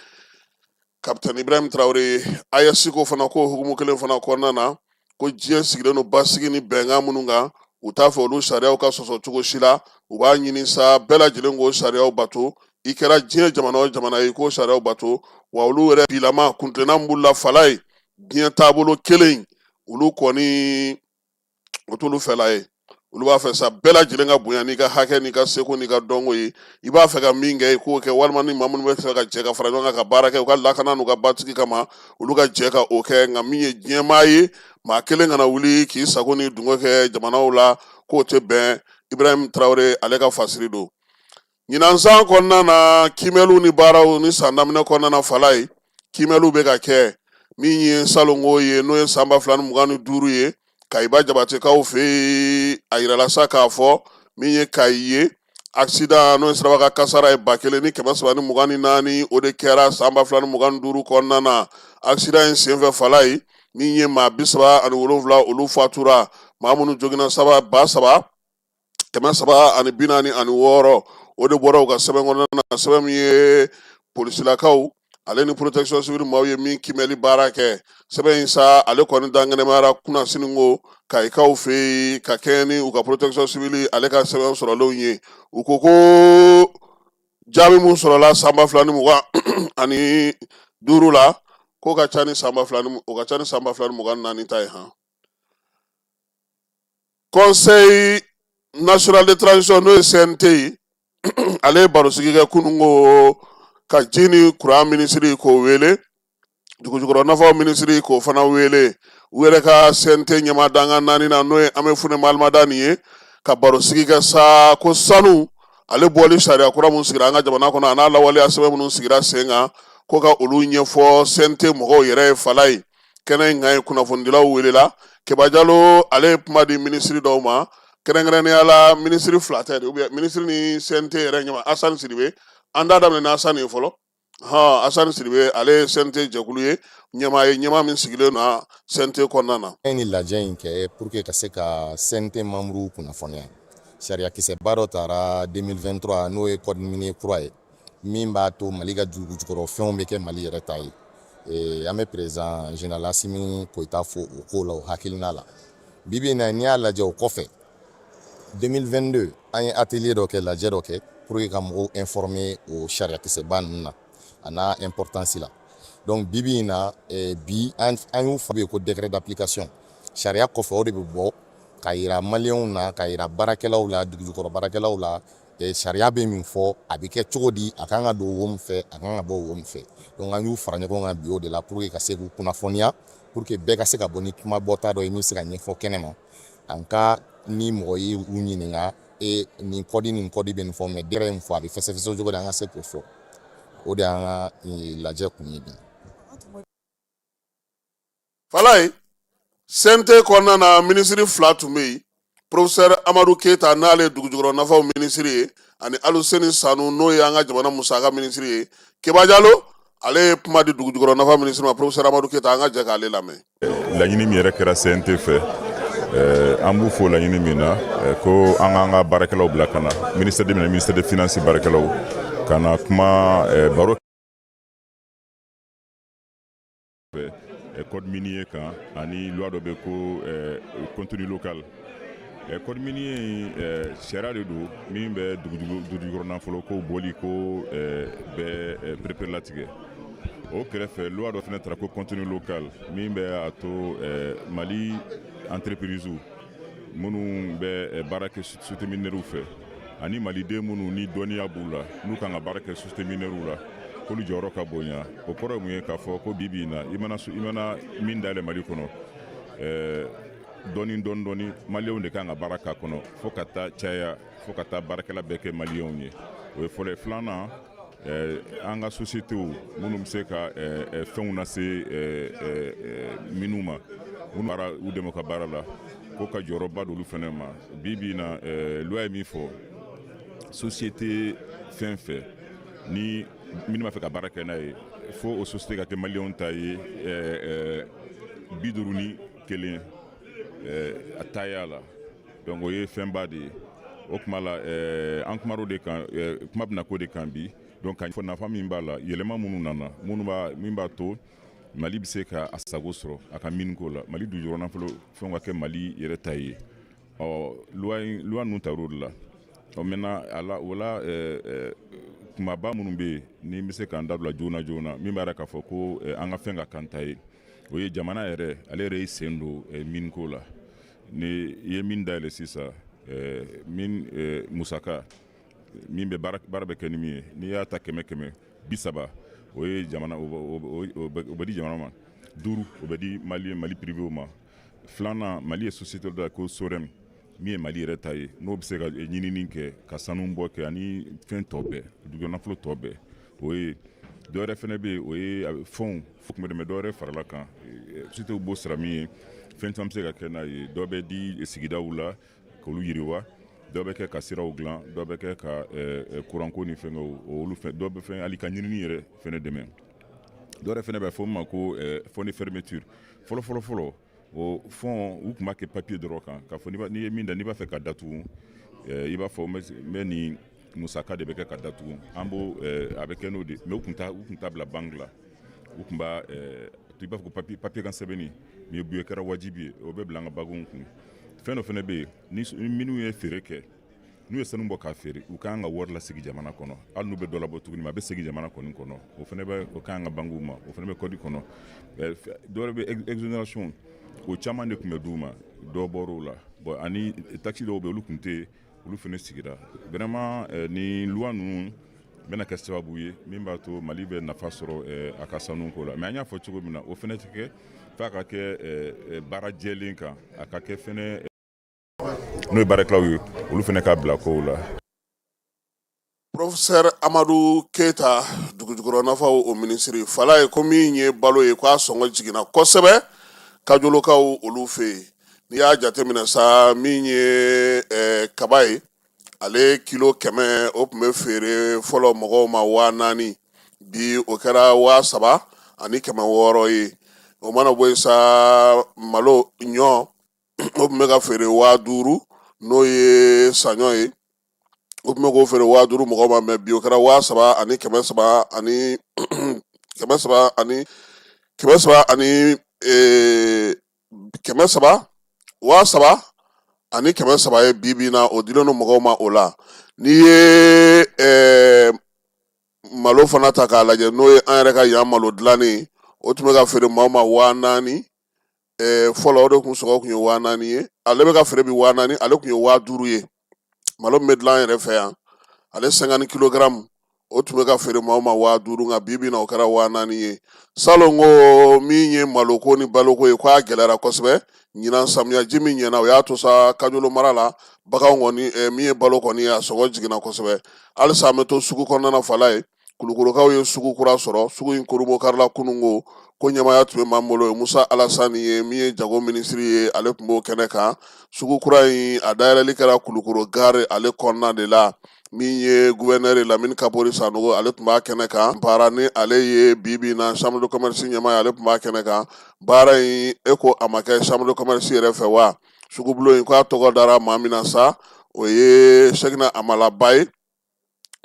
kapitɛni Ibrahim Traoré ye. AES ko fana ko hukumu kelen fana kɔnɔna na, ko diɲɛ sigilen don basigi ni bɛnkan minnu kan, u t'a fɛ olu sariyaw ka sɔsɔ cogo si la. U b'a ɲini sa bɛɛ lajɛlen k'o sariyaw bato, i kɛra diɲɛ jamana o jamana ye, k'o sariyaw bato. Wa olu yɛrɛ bilama kuntilenna min b'u la fala ye, diɲɛ taabolo kelen, olu kɔni o t'olu fɛla ye. Olu b'a fɛ sa bɛɛ lajɛlen ka bonya n'i ka hakɛ n'i ka seko n'i ka dɔnko ye. I b'a fɛ ka min kɛ, i k'o kɛ, walima ni maa minnu bɛ fɛ ka jɛ ka fara ɲɔgɔn kan ka baara kɛ u ka lakana n'u ka basigi kama, olu ka jɛ ka o kɛ. Nka min ye diɲɛmaa ye, maa kelen kana wuli k'i sago ni dungo kɛ jamanaw la, k'o tɛ bɛn. Ibrahim Traoré ale ka fasiri don. Ɲinan san kɔnɔna na, kiimɛliw ni baaraw ni san daminɛ kɔnɔna na fala ye, kiimɛliw bɛ ka kɛ. Min ye salonko ye, n'o ye san 2025 ye, Kayiba Jabatekaw fɛ yen, a yirala sa k'a fɔ min ye Kayi ye, accident, n'o ye siraba kan kasara ye, 1324, o de kɛra san 2025 kɔnɔna na. Accident in senfɛ fala ye, min ye maa 37, olu fatura. Maa minnu joginna, saba ba saba 346, o de bɔra u ka sɛbɛn kɔnɔna na, sɛbɛn min ye polisilakaw ale ni protection civile maaw ye min kiimɛli baara kɛ. Sɛbɛn in sa, ale kɔni dankɛnɛmayara kunasini ko Kayikaw fɛ yen, ka kɛɲɛ ni u ka protection civile ale ka sɛbɛn sɔrɔlenw ye. U ko ko jaabi mun sɔrɔla san 2025 la, k'o ka ca ni san ba fila ni o ka ca ni san 2024 ta ye. Han, Conseil national de transition, n'o ye CNT ye, ale ye barosigi kɛ kununko ka ji ni kuran minisiri k'o wele, dugujukɔrɔ nafaw minisiri k'o fana wele, u yɛrɛ ka CNT ɲɛmaa dankan naani na, n'o ye Hamefune Malimadani ye, ka barosigi kɛ sa ko sanu ale bɔli sariya kura mun sigira an ka jamana kɔnɔ, a n'a lawaleya sɛbɛn minnu sigira sen kan, ko ka olu ɲɛfɔ CNT mɔgɔw yɛrɛ ye fala ye. Kɛnɛ in kan ye, kunnafonidilaw welela. Keba Jalo ale ye kuma di minisiri dɔw ma, kɛrɛnkɛrɛnnenya la minisiri fila tɛ de, ou bien minisiri ni CNT yɛrɛ ɲɛmaa Asani Sidibe. An t'a daminɛ ni Asani ye fɔlɔ. Hɔn, Asani Sidibe, ale ye CNT jɛkulu ye ɲɛmaa ye, ɲɛmaa min sigilen na CNT kɔnɔna na. An ye nin lajɛ in kɛ pour que ka se ka CNT membres kunnafoniya. Sariyakisɛba dɔ tara 2023, n'o ye code minier kura ye, min b'a to Mali ka dugujukɔrɔfɛnw bɛ kɛ Mali yɛrɛ ta ye. An bɛ président général Asimi Goyita fo o ko la, o hakilina la. Bi bi in na, n'i y'a lajɛ, o kɔfɛ 2022, an ye atelier dɔ kɛ, lajɛ dɔ kɛ pour que ka mɔgɔw informer o sariyakisɛba ninnu na, a n'a importance la. Donc bi bi in na, bi an y'u fa ko décret d'application. Sariya kɔfɛ, o de bɛ bɔ ka yira maliyɛnw na, ka yira baarakɛlaw la, dugujukɔrɔ baarakɛlaw la, sariya bɛ min fɔ, a bɛ kɛ cogo di, a kan ka don wo min fɛ, a kan ka bɔ wo min fɛ. Donc an y'u fara ɲɔgɔn kan bi o de la pour que ka se k'u kunnafoniya, pour que bɛɛ ka se ka bɔ ni kuma bɔta dɔ ye min bɛ se ka ɲɛfɔ kɛnɛ ma, en cas ni mɔgɔ ye u ɲininka e nin code, nin code bɛ nin fɔ, mais décret in fɔ, a bɛ fɛsɛfɛsɛ cogo di, an ka se k'o fɔ. O de y'an ka lajɛ kun ye bi. Falaye, CNT kɔnɔna na, minisiri fila tun bɛ yen, professeur Amadu Keyita, n'ale ye dugujukɔrɔ nafaw minisiri ye, ani Aluseni Sanu, n'o ye an ka jamana musaka minisiri ye. Keba Jalo, ale ye kuma di dugujukɔrɔ nafa minisiri ma, professeur Amadu Keyita. An ka jɛ k'ale lamɛn. Laɲini min yɛrɛ kɛra CNT fɛ, an b'u fo laɲini min na, ko an k'an ka baarakɛlaw bila ka na, ministère de ministère de finance baarakɛlaw ka na kuma baro fɛ code minier kan, ani loi dɔ bɛ ko contenu local. Code minier in, sariya de don min bɛ dugujukɔrɔ nafolo ko bɔli ko bɛ pereperelatigɛ. O kɛrɛfɛ, loi dɔ fana tara ko contenu local, min bɛ a to Mali entreprise minnu bɛ baara kɛ société minière fɛ, ani maliden minnu ni dɔnniya b'u la, n'u kan ka baara kɛ société minière la, k'olu jɔyɔrɔ ka bonya. O kɔrɔ ye mun ye? K'a fɔ ko bi bi in na, i mana min dayɛlɛ Mali kɔnɔ, dɔɔni dɔɔni dɔɔni, maliyɛnw de kan ka baara k'a kɔnɔ, fo ka taa caya, fo ka taa baarakɛla bɛɛ kɛ maliyɛnw ye. O ye fɔlɔ ye. Filanan, an ka sociétéw minnu bɛ se ka fɛnw lase minnu ma, minnu baara u dɛmɛ ka baara la, ko ka jɔyɔrɔba d'olu fana ma. Bi bi in na, loi ye min fɔ, société fɛn fɛn ni minnu b'a fɛ ka baara kɛ n'a ye, fo o société ka kɛ maliyɛnw ta ye 51 a taaya la. Donc o ye fɛnba de ye. O tuma la, an kumar'o de kan, kuma bɛna k'o de kan bi. Donc ka fɔ nafa min b'a la, yɛlɛma minnu nana, minnu b'a min b'a to Mali bɛ se ka a sago sɔrɔ a ka miniko la, Mali dugujukɔrɔ nafolo fɛnw ka kɛ Mali yɛrɛ ta ye. Ɔ loi, loi ninnu tar'o de la. Ɔ maintenant, a la o la, kumaba minnu bɛ yen ni n bɛ se k'an da bila joona joona, min b'a jira k'a fɔ ko an ka fɛn ka kan ta ye, o ye jamana yɛrɛ, ale yɛrɛ y'i sen don miniko la. Ni i ye min dayɛlɛ sisan, min musaka min bɛ baara bɛ kɛ ni min ye, n'i y'a ta 100 100, 30, o ye jamana, o bɛ di jamana ma, 5, o bɛ di Mali, Mali privéw ma. Filanan, Mali ye société dɔ ko SOREM, min ye Mali yɛrɛ ta ye, n'o bɛ se ka ɲinini kɛ, ka sanu bɔ kɛ, ani fɛn tɔ bɛɛ, dugujukɔrɔ nafolo tɔ bɛɛ. O ye dɔ wɛrɛ fɛnɛ bɛ yen, o ye fɛnw tun bɛ dɛmɛ, dɔ wɛrɛ farala kan, société b'o sara min ye, fɛn caman bɛ se ka kɛ n'a ye. Dɔ bɛ di sigidaw la k'olu yiriwa, dɔ bɛ kɛ ka siraw dilan, dɔ bɛ kɛ ka kuranko ni fɛngɛw olu fɛn, dɔ bɛ fɛn hali ka ɲinini yɛrɛ fɛnɛ dɛmɛ. Dɔ wɛrɛ fɛnɛ bɛ fɔ min ma ko fonds de fermeture. Fɔlɔ fɔlɔ fɔlɔ, o fonds, u tun b'a kɛ papier dɔrɔn kan, k'a fɔ n'i ye min da, n'i b'a fɛ ka datugu, i b'a fɔ n bɛ nin musaka de bɛ kɛ ka datugu, an b'o a bɛ kɛ n'o de. Mais u tun t'a bila banque la, u tun b'a i b'a fɔ ko papier kan sɛbɛnni mais bi kɛra wajibi ye, o bɛ bila an ka baganw kun. Fɛn dɔ fana bɛ yen, ni minnu ye feere kɛ, n'u ye sanu bɔ k'a feere, u kan ka wari lasegin jamana kɔnɔ, hali n'u bɛ dɔ labɔ tuguni, a bɛ segin jamana kɔni kɔnɔ. O fana bɛ o kan ka banques ma, o fana bɛ code kɔnɔ. Dɔ wɛrɛ bɛ, exonération, o caman de tun bɛ d'u ma, dɔ bɔr'o la. Bon, ani taxe dɔw bɛ, olu tun tɛ yen, olu fana sigira. Vraiment, ni loi ninnu bɛna kɛ sababu ye min b'a to Mali bɛ nafa sɔrɔ a ka sanuko la. Mais an y'a fɔ cogo min na, o fana tɛ kɛ f'a ka kɛ baara jɛlen kan, a ka kɛ fɛnɛ n'o ye baarakɛlaw ye, olu fana ka bila kow la. Professeur Amadu Keyita, dugujukɔrɔ nafaw o minisiri, fala ye ko min ye balo ye, k'a sɔngɔ jiginna kosɛbɛ kajolokaw olu fɛ yen. N'i y'a jateminɛ sa, min ye kaba ye, ale kilo 100, o tun bɛ feere fɔlɔ mɔgɔw ma 4000. Bi o kɛra 3600 ye. O mana bɔ yen sa, malo ɲɔ, o tun bɛ ka feere 5000, n'o ye saɲɔ ye, o tun bɛ k'o feere 5000 mɔgɔ ma, mais bi o kɛra 3300 ani 300 ani 300 ani 300, 3300 ye bi bi in na. O dilen don mɔgɔw ma. O la, n'i ye malo fana ta k'a lajɛ, n'o ye an yɛrɛ ka yan malo dilannen, o tun bɛ ka feere maaw ma 4000 fɔlɔ. O de kun sɔngɔ tun ye 4000 ye. Ale bɛ ka feere bi 4000, ale tun ye 5000 ye. Malo min bɛ dilan an yɛrɛ fɛ yan, ale 50 kilogaramu, o tun bɛ ka feere maaw ma 5000, nka bi bi in na o kɛra 4000 ye. Salon ko min ye maloko ni baloko ye, ko a gɛlɛyara kosɛbɛ ɲinan. Samiya ji min ɲɛna, o y'a to sa Kajolo mara la, baganw kɔni, min ye balo kɔni ye, a sɔngɔ jiginna kosɛbɛ. Halisa an bɛ to sugu kɔnɔna na Falaye. Kulukorokaw ye sugu kura sɔrɔ. Sugu in kurunbon karila kununko. Ko ɲɛmaaya tun bɛ maa bolo ye, Musa Alasani ye, min ye jago minisiri ye, ale tun b'o kɛnɛ kan. Sugu kura in, a dayɛlɛli kɛra Kulukoro gare ale kɔnɔna de la. Min ye gouverneur Lamini Kapori Sanogo, ale tun b'a kɛnɛ kan. Baara ni ale ye bi bi in na chambre de commerce ɲɛmaa ye, ale tun b'a kɛnɛ kan. Baara in, e ko a ma kɛ chambre de commerce yɛrɛ fɛ wa? Sugubulon in, k'a tɔgɔ dara maa min na sa, o ye Sɛkina Amala Ba ye.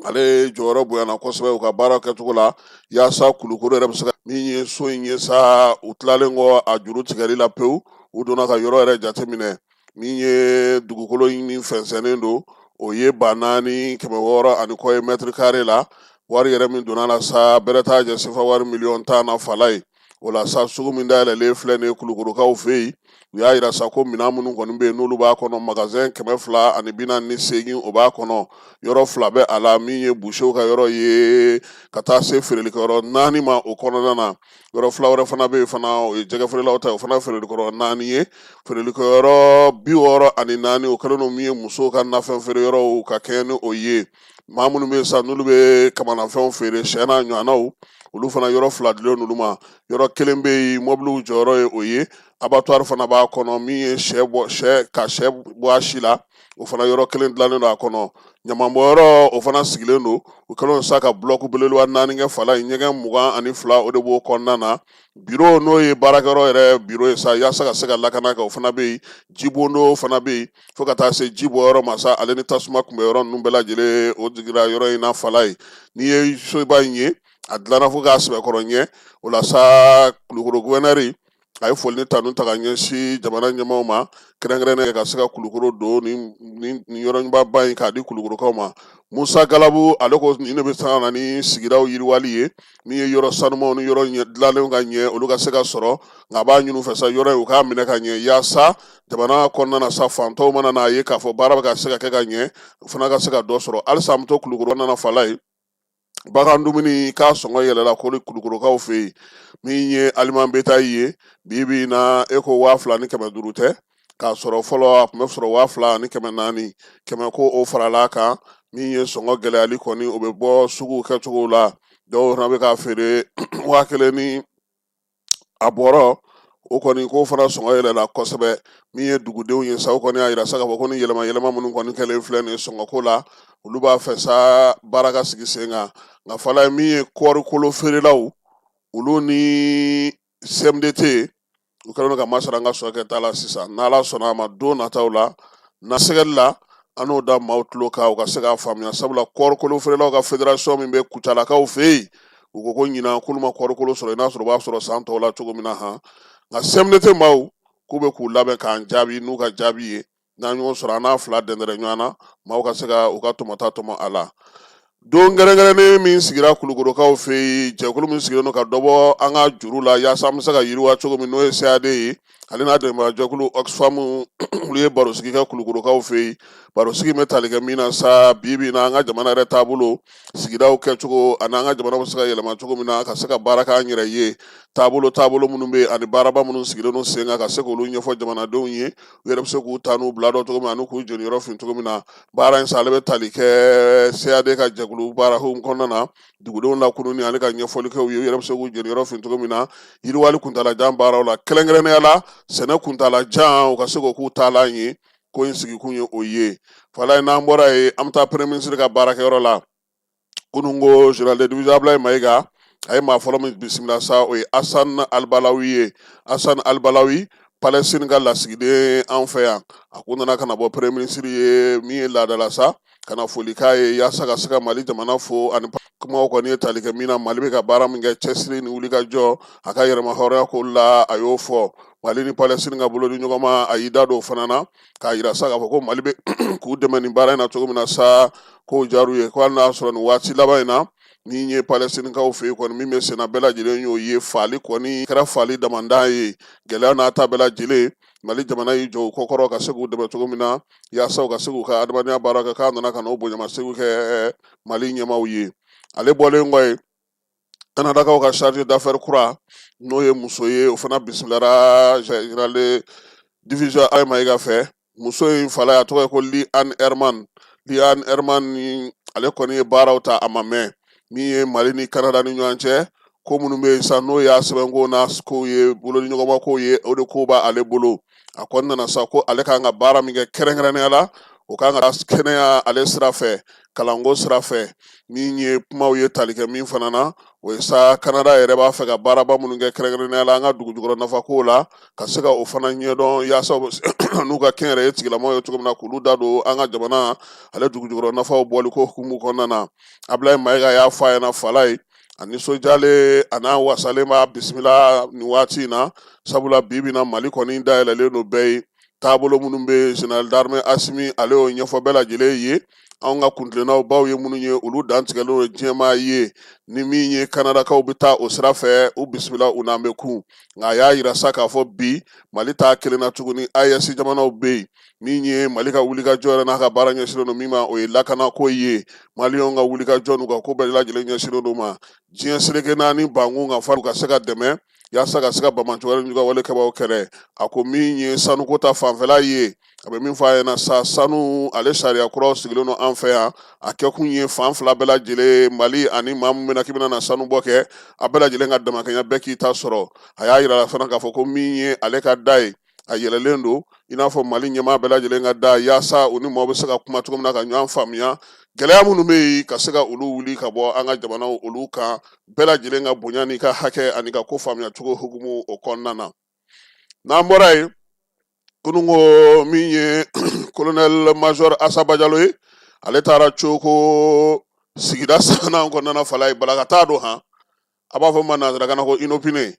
Ale jɔyɔrɔ bonyana kosɛbɛ u ka baara kɛcogo la, yaasa Kulukoro yɛrɛ bɛ se ka min ye so in ye sa. U tilalen kɔ a juru tigɛli la pewu, u donna ka yɔrɔ yɛrɛ jateminɛ. Min ye dugukolo min fɛnsɛnnen don, o ye 4600 ani kɔ ye mètre carré la. Wari yɛrɛ min donna la sa, bɛrɛ t'a jɛ sefa wari miliyɔn 10 na Falaye. O la sa, sugu min dayɛlɛlen filɛ nin ye Kulukorokaw fɛ yen, u y'a yira sa ko minɛn minnu kɔni bɛ yen, n'olu b'a kɔnɔ, magasin 248, o b'a kɔnɔ. Yɔrɔ fila bɛ a la, min ye busew ka yɔrɔ ye, ka taa se feerelikɛyɔrɔ naani ma o kɔnɔna na. Yɔrɔ fila wɛrɛ fana bɛ yen fana, o ye jɛgɛfeerelaw ta ye, o fana feerelikɛyɔrɔ naani ye. Feerelikɛyɔrɔ 64, o kɛlen don min ye musow ka nafɛn feere yɔrɔw ka kɛɲɛ ni o ye. Maa minnu bɛ yen sa, n'olu bɛ kamanafɛnw feere, sɛ n'a ɲɔgɔnnaw, olu fana yɔrɔ fila dilen olu ma. Yɔrɔ kelen bɛ yen, mɔbiliw jɔyɔrɔ ye o ye. Abattoir fana b'a kɔnɔ, min ye sɛ bɔ, sɛ ka sɛ bɔ a si la, o fana yɔrɔ kelen dilannen don a kɔnɔ. Ɲamanbɔyɔrɔ, o fana sigilen don. U kɛlen don sa ka bulɔku belebeleba naani kɛ Falaye, ɲɛgɛn 22, o de b'o kɔnɔna na. Biro, n'o ye baarakɛyɔrɔ yɛrɛ biro ye sa, yaasa ka se ka lakana kɛ, o fana bɛ yen. Jibondo fana bɛ yen, fo ka taa se ji bɔyɔrɔ ma sa, ale ni tasuma kunbɛyɔrɔ ninnu bɛɛ lajɛlen, o jigira yɔrɔ in na Falaye. N'i ye soba in ye, a dilanna fo k'a sɛbɛkɔrɔ ɲɛ. O la sa, Kulukoro guvɛnɛri, a ye foli ni tanu ta ka ɲɛsin jamana ɲɛmaaw ma, kɛrɛnkɛrɛnnen ka se ka Kulukoro don nin yɔrɔba in k'a di Kulukorokaw ma. Musa Galabu, ale ko nin de bɛ se ka na ni sigidaw yiriwali ye, min ye yɔrɔ sanumaw ni yɔrɔ dilanlenw ka ɲɛ, olu ka se ka sɔrɔ. Nka a b'a ɲini u fɛ sa, yɔrɔ in, u k'a minɛ ka ɲɛ, yaasa jamana kɔnɔna na sa, fantɔw mana n'a ye k'a fɔ baara bɛ ka se ka kɛ ka ɲɛ, u fana ka se ka dɔ sɔrɔ. Halisa an bɛ to Kulukoro kɔnɔna na Falaye. Bagan dumuni k'a sɔngɔ yɛlɛla ko Kulukorokaw fɛ yen. Min ye aliment bétail ye, bi bi in na, e ko 2500 tɛ k'a sɔrɔ fɔlɔ a tun bɛ sɔrɔ 2400. Kɛmɛ ko o farala a kan. Min ye sɔngɔ gɛlɛyali kɔni, o bɛ bɔ sugu kɛcogo la. Dɔw fana bɛ k'a feere 1000 ni a bɔrɔ. O kɔni k'o fana sɔngɔ yɛlɛla kosɛbɛ. Min ye dugudenw ye sa, o kɔni y'a yira sa k'a fɔ ko ni yɛlɛma yɛlɛma minnu kɔni kɛlen filɛ nin ye sɔngɔko la, olu b'a fɛ sa baara ka sigi sen kan. Nka Falaye, min ye kɔɔri kolo feerelaw, olu ni CMDT, u kɛlen don ka masara an ka sɔrɔ kɛta la sisan. N'Ala sɔnna a ma, don nataw la na sɛgɛli la, an n'o da maaw tulo kan, u ka se k'a faamuya. Sabula kɔɔrikolo feerelaw ka fédération min bɛ Kucalakaw fɛ yen, u ko ko ɲinan k'olu ma kɔɔrikolo sɔrɔ i n'a sɔrɔ u b'a sɔrɔ san tɔw la cogo min na han. Nka CMDT maaw k'u bɛ k'u labɛn k'an jaabi n'u ka jaabi ye. N'an ɲɔgɔn sɔrɔ, an n'a fila dɛndɛrɛ ɲɔgɔn na, maaw ka se ka u ka tɔmɔta tɔmɔ a la. Don kɛrɛnkɛrɛnnen min sigira Kulukorokaw fɛ yen, jɛkulu min sigilen don ka dɔ bɔ an ka juru la yaasa an bɛ se ka yiriwa cogo min, n'o ye CAD ye, ale n'a dɛmɛbagajɛkulu Oxfam, olu ye barosigi kɛ Kulukorokaw fɛ yen. Barosigi bɛ tali kɛ min na sa, bi bi in na, an ka jamana yɛrɛ taabolo, sigidaw kɛcogo, ani an ka jamana bɛ se ka yɛlɛma cogo min na ka se ka baara k'an yɛrɛ ye, taabolo taabolo minnu bɛ yen ani baaraba minnu sigilen don sen kan, ka se k'olu ɲɛfɔ jamanadenw ye, u yɛrɛ bɛ se k'u ta n'u bila dɔn cogo min ani k'u jeniyɔrɔ fin cogo min na. Baara in sa, ale bɛ tali kɛ CAD ka jɛkulu baara hukumu kɔnɔna na, dugudenw lakununni ani ka ɲɛfɔli kɛ u ye, u yɛrɛ bɛ se k'u jeniyɔrɔ fin cogo min na yiriwali kuntaalajan baaraw la, kɛrɛnkɛrɛnnenya la sɛnɛ kuntaalajan, u ka se k'o k'u taalan ye. Ko in sigikun ye o ye. Falaye, n'an bɔra yen, an bɛ taa premier ministre ka baarakɛyɔrɔ la. Kununko général de division Ablaye Mayiga, a ye maa fɔlɔ min bisimila sa, o ye Asan Albalawi ye. Asan Albalawi, Palestine ka lasigiden an fɛ yan, a ko nana ka na bɔ premier ministre ye min ye laadala sa, ka na foli k'a ye yaasa ka se ka Mali jamana fo. Ani kumaw kɔni ye tali kɛ min na, Mali bɛ ka baara min kɛ, cɛsiri ni wulikajɔ a ka yɛrɛmahɔrɔnya ko la, a y'o fɔ. Mali ni Palestine ka bolo di ɲɔgɔn ma, a y'i da don o fana na k'a yira sa k'a fɔ ko Mali bɛ k'u dɛmɛ nin baara in na cogo min na sa, k'o diyar'u ye, ko hali n'a sɔrɔ nin waati laban in na min ye Palɛstinikaw fɛ yen kɔni, min bɛ senna, bɛɛ lajɛlen y'o ye, faali kɔni kɛra faali damandan ye. Gɛlɛya n'a ta bɛɛ lajɛlen, Mali jamana y'i jɔ u kɔkɔrɔ ka se k'u dɛmɛ cogo min na yaasa u ka se k'u ka adamadenya baara kɛ, k'a nana ka n'o bonyamasegin kɛ Mali ɲɛmaaw ye. Ale bɔlen kɔ yen, Kanadakaw ka chargé d'affaires kura, n'o ye muso ye, o fana bisimilara général de division Ablaye Mayiga fɛ. Muso in fala, a tɔgɔ ye ko Li Ann Herman. Li Ann Herman ni ale kɔni ye baaraw ta a ma mɛn. Min ye Mali ni Kanada ni ɲɔgɔn cɛ ko minnu bɛ yen sa, n'o y'a sɛbɛnko n'a kow ye, bolodiɲɔgɔnma kow ye, o de ko b'ale bolo. A kɔni nana sa ko ale kan ka baara min kɛ kɛrɛnkɛrɛnnenya la, o kan ka kɛnɛya ale sira fɛ, kalanko sira fɛ. Min ye kumaw ye tali kɛ min fana na, o ye sa Kanada yɛrɛ b'a fɛ ka baaraba minnu kɛ kɛrɛnkɛrɛnnenya la an ka dugujukɔrɔ nafakow la, ka se ka o fana ɲɛdɔn yaasa n'u ka kɛnyɛrɛye tigilamaw ye cogo min na, k'olu da don an ka jamana ale dugujukɔrɔ nafaw bɔli ko hukumu kɔnɔna na. Ablaye Mayiga y'a fɔ a ɲɛna fala ye, a nisɔndiyalen a n'a wasalen b'a bisimila nin waati in na, sabula bi bi na Mali kɔni dayɛlɛlen don bɛɛ ye. Taabolo minnu bɛ yen, général d'armée Asimi ale y'o ɲɛfɔ bɛɛ lajɛlen ye. Anw ka kuntilennaw baw ye minnu ye, olu dantigɛlen don diɲɛmaa ye. Ni min ye Kanadakaw bɛ taa o sira fɛ, u bisimila, u n'an bɛ kun. Nka a y'a yira sa k'a fɔ bi Mali t'a kelen na tuguni, AES jamanaw bɛ yen. Min ye Mali ka wulikajɔ yɛrɛ n'a ka baara ɲɛsinnen don min ma, o ye lakanako ye. Maliyɛnw ka wulikajɔ n'u ka ko bɛɛ lajɛlen ɲɛsinnen don ma diɲɛ seleke naani bankun ka fari ka se ka dɛmɛ yaasa ka se ka banbaanci wale juguya wale kɛbaaw kɛlɛ. A ko min ye sanuko ta fanfɛla ye, a bɛ min fɔ a ɲɛna sa, sanu ale sariya kuraw sigilen don an fɛ yan. A kɛkun ye fan fila bɛɛ lajɛlen, Mali ani maa min bɛna k'i bɛna na sanubɔ kɛ, a bɛɛ lajɛlen ka damakɛɲɛ, bɛɛ k'i ta sɔrɔ. A y'a yira fana k'a fɔ ko min ye ale ka da ye, a yɛlɛlen don i n'a fɔ Mali ɲɛmaa bɛɛ lajɛlen ka da, yaasa u ni maaw bɛ se ka kuma cogo min na ka ɲɔgɔn faamuya, gɛlɛya minnu bɛ yen ka se ka olu wuli ka bɔ an ka jamanaw olu kan, bɛɛ lajɛlen ka bonya n'i ka hakɛ ani ka ko faamuya cogo hukumu o kɔnɔna na. N'an bɔra yen, kununko min ye colonel major Asa Bajalo ye, ale taara Coko sigida sabanan kɔnɔna na fala ye, bala ka taa don han, a b'a fɔ ma nansarakan na ko inopinée,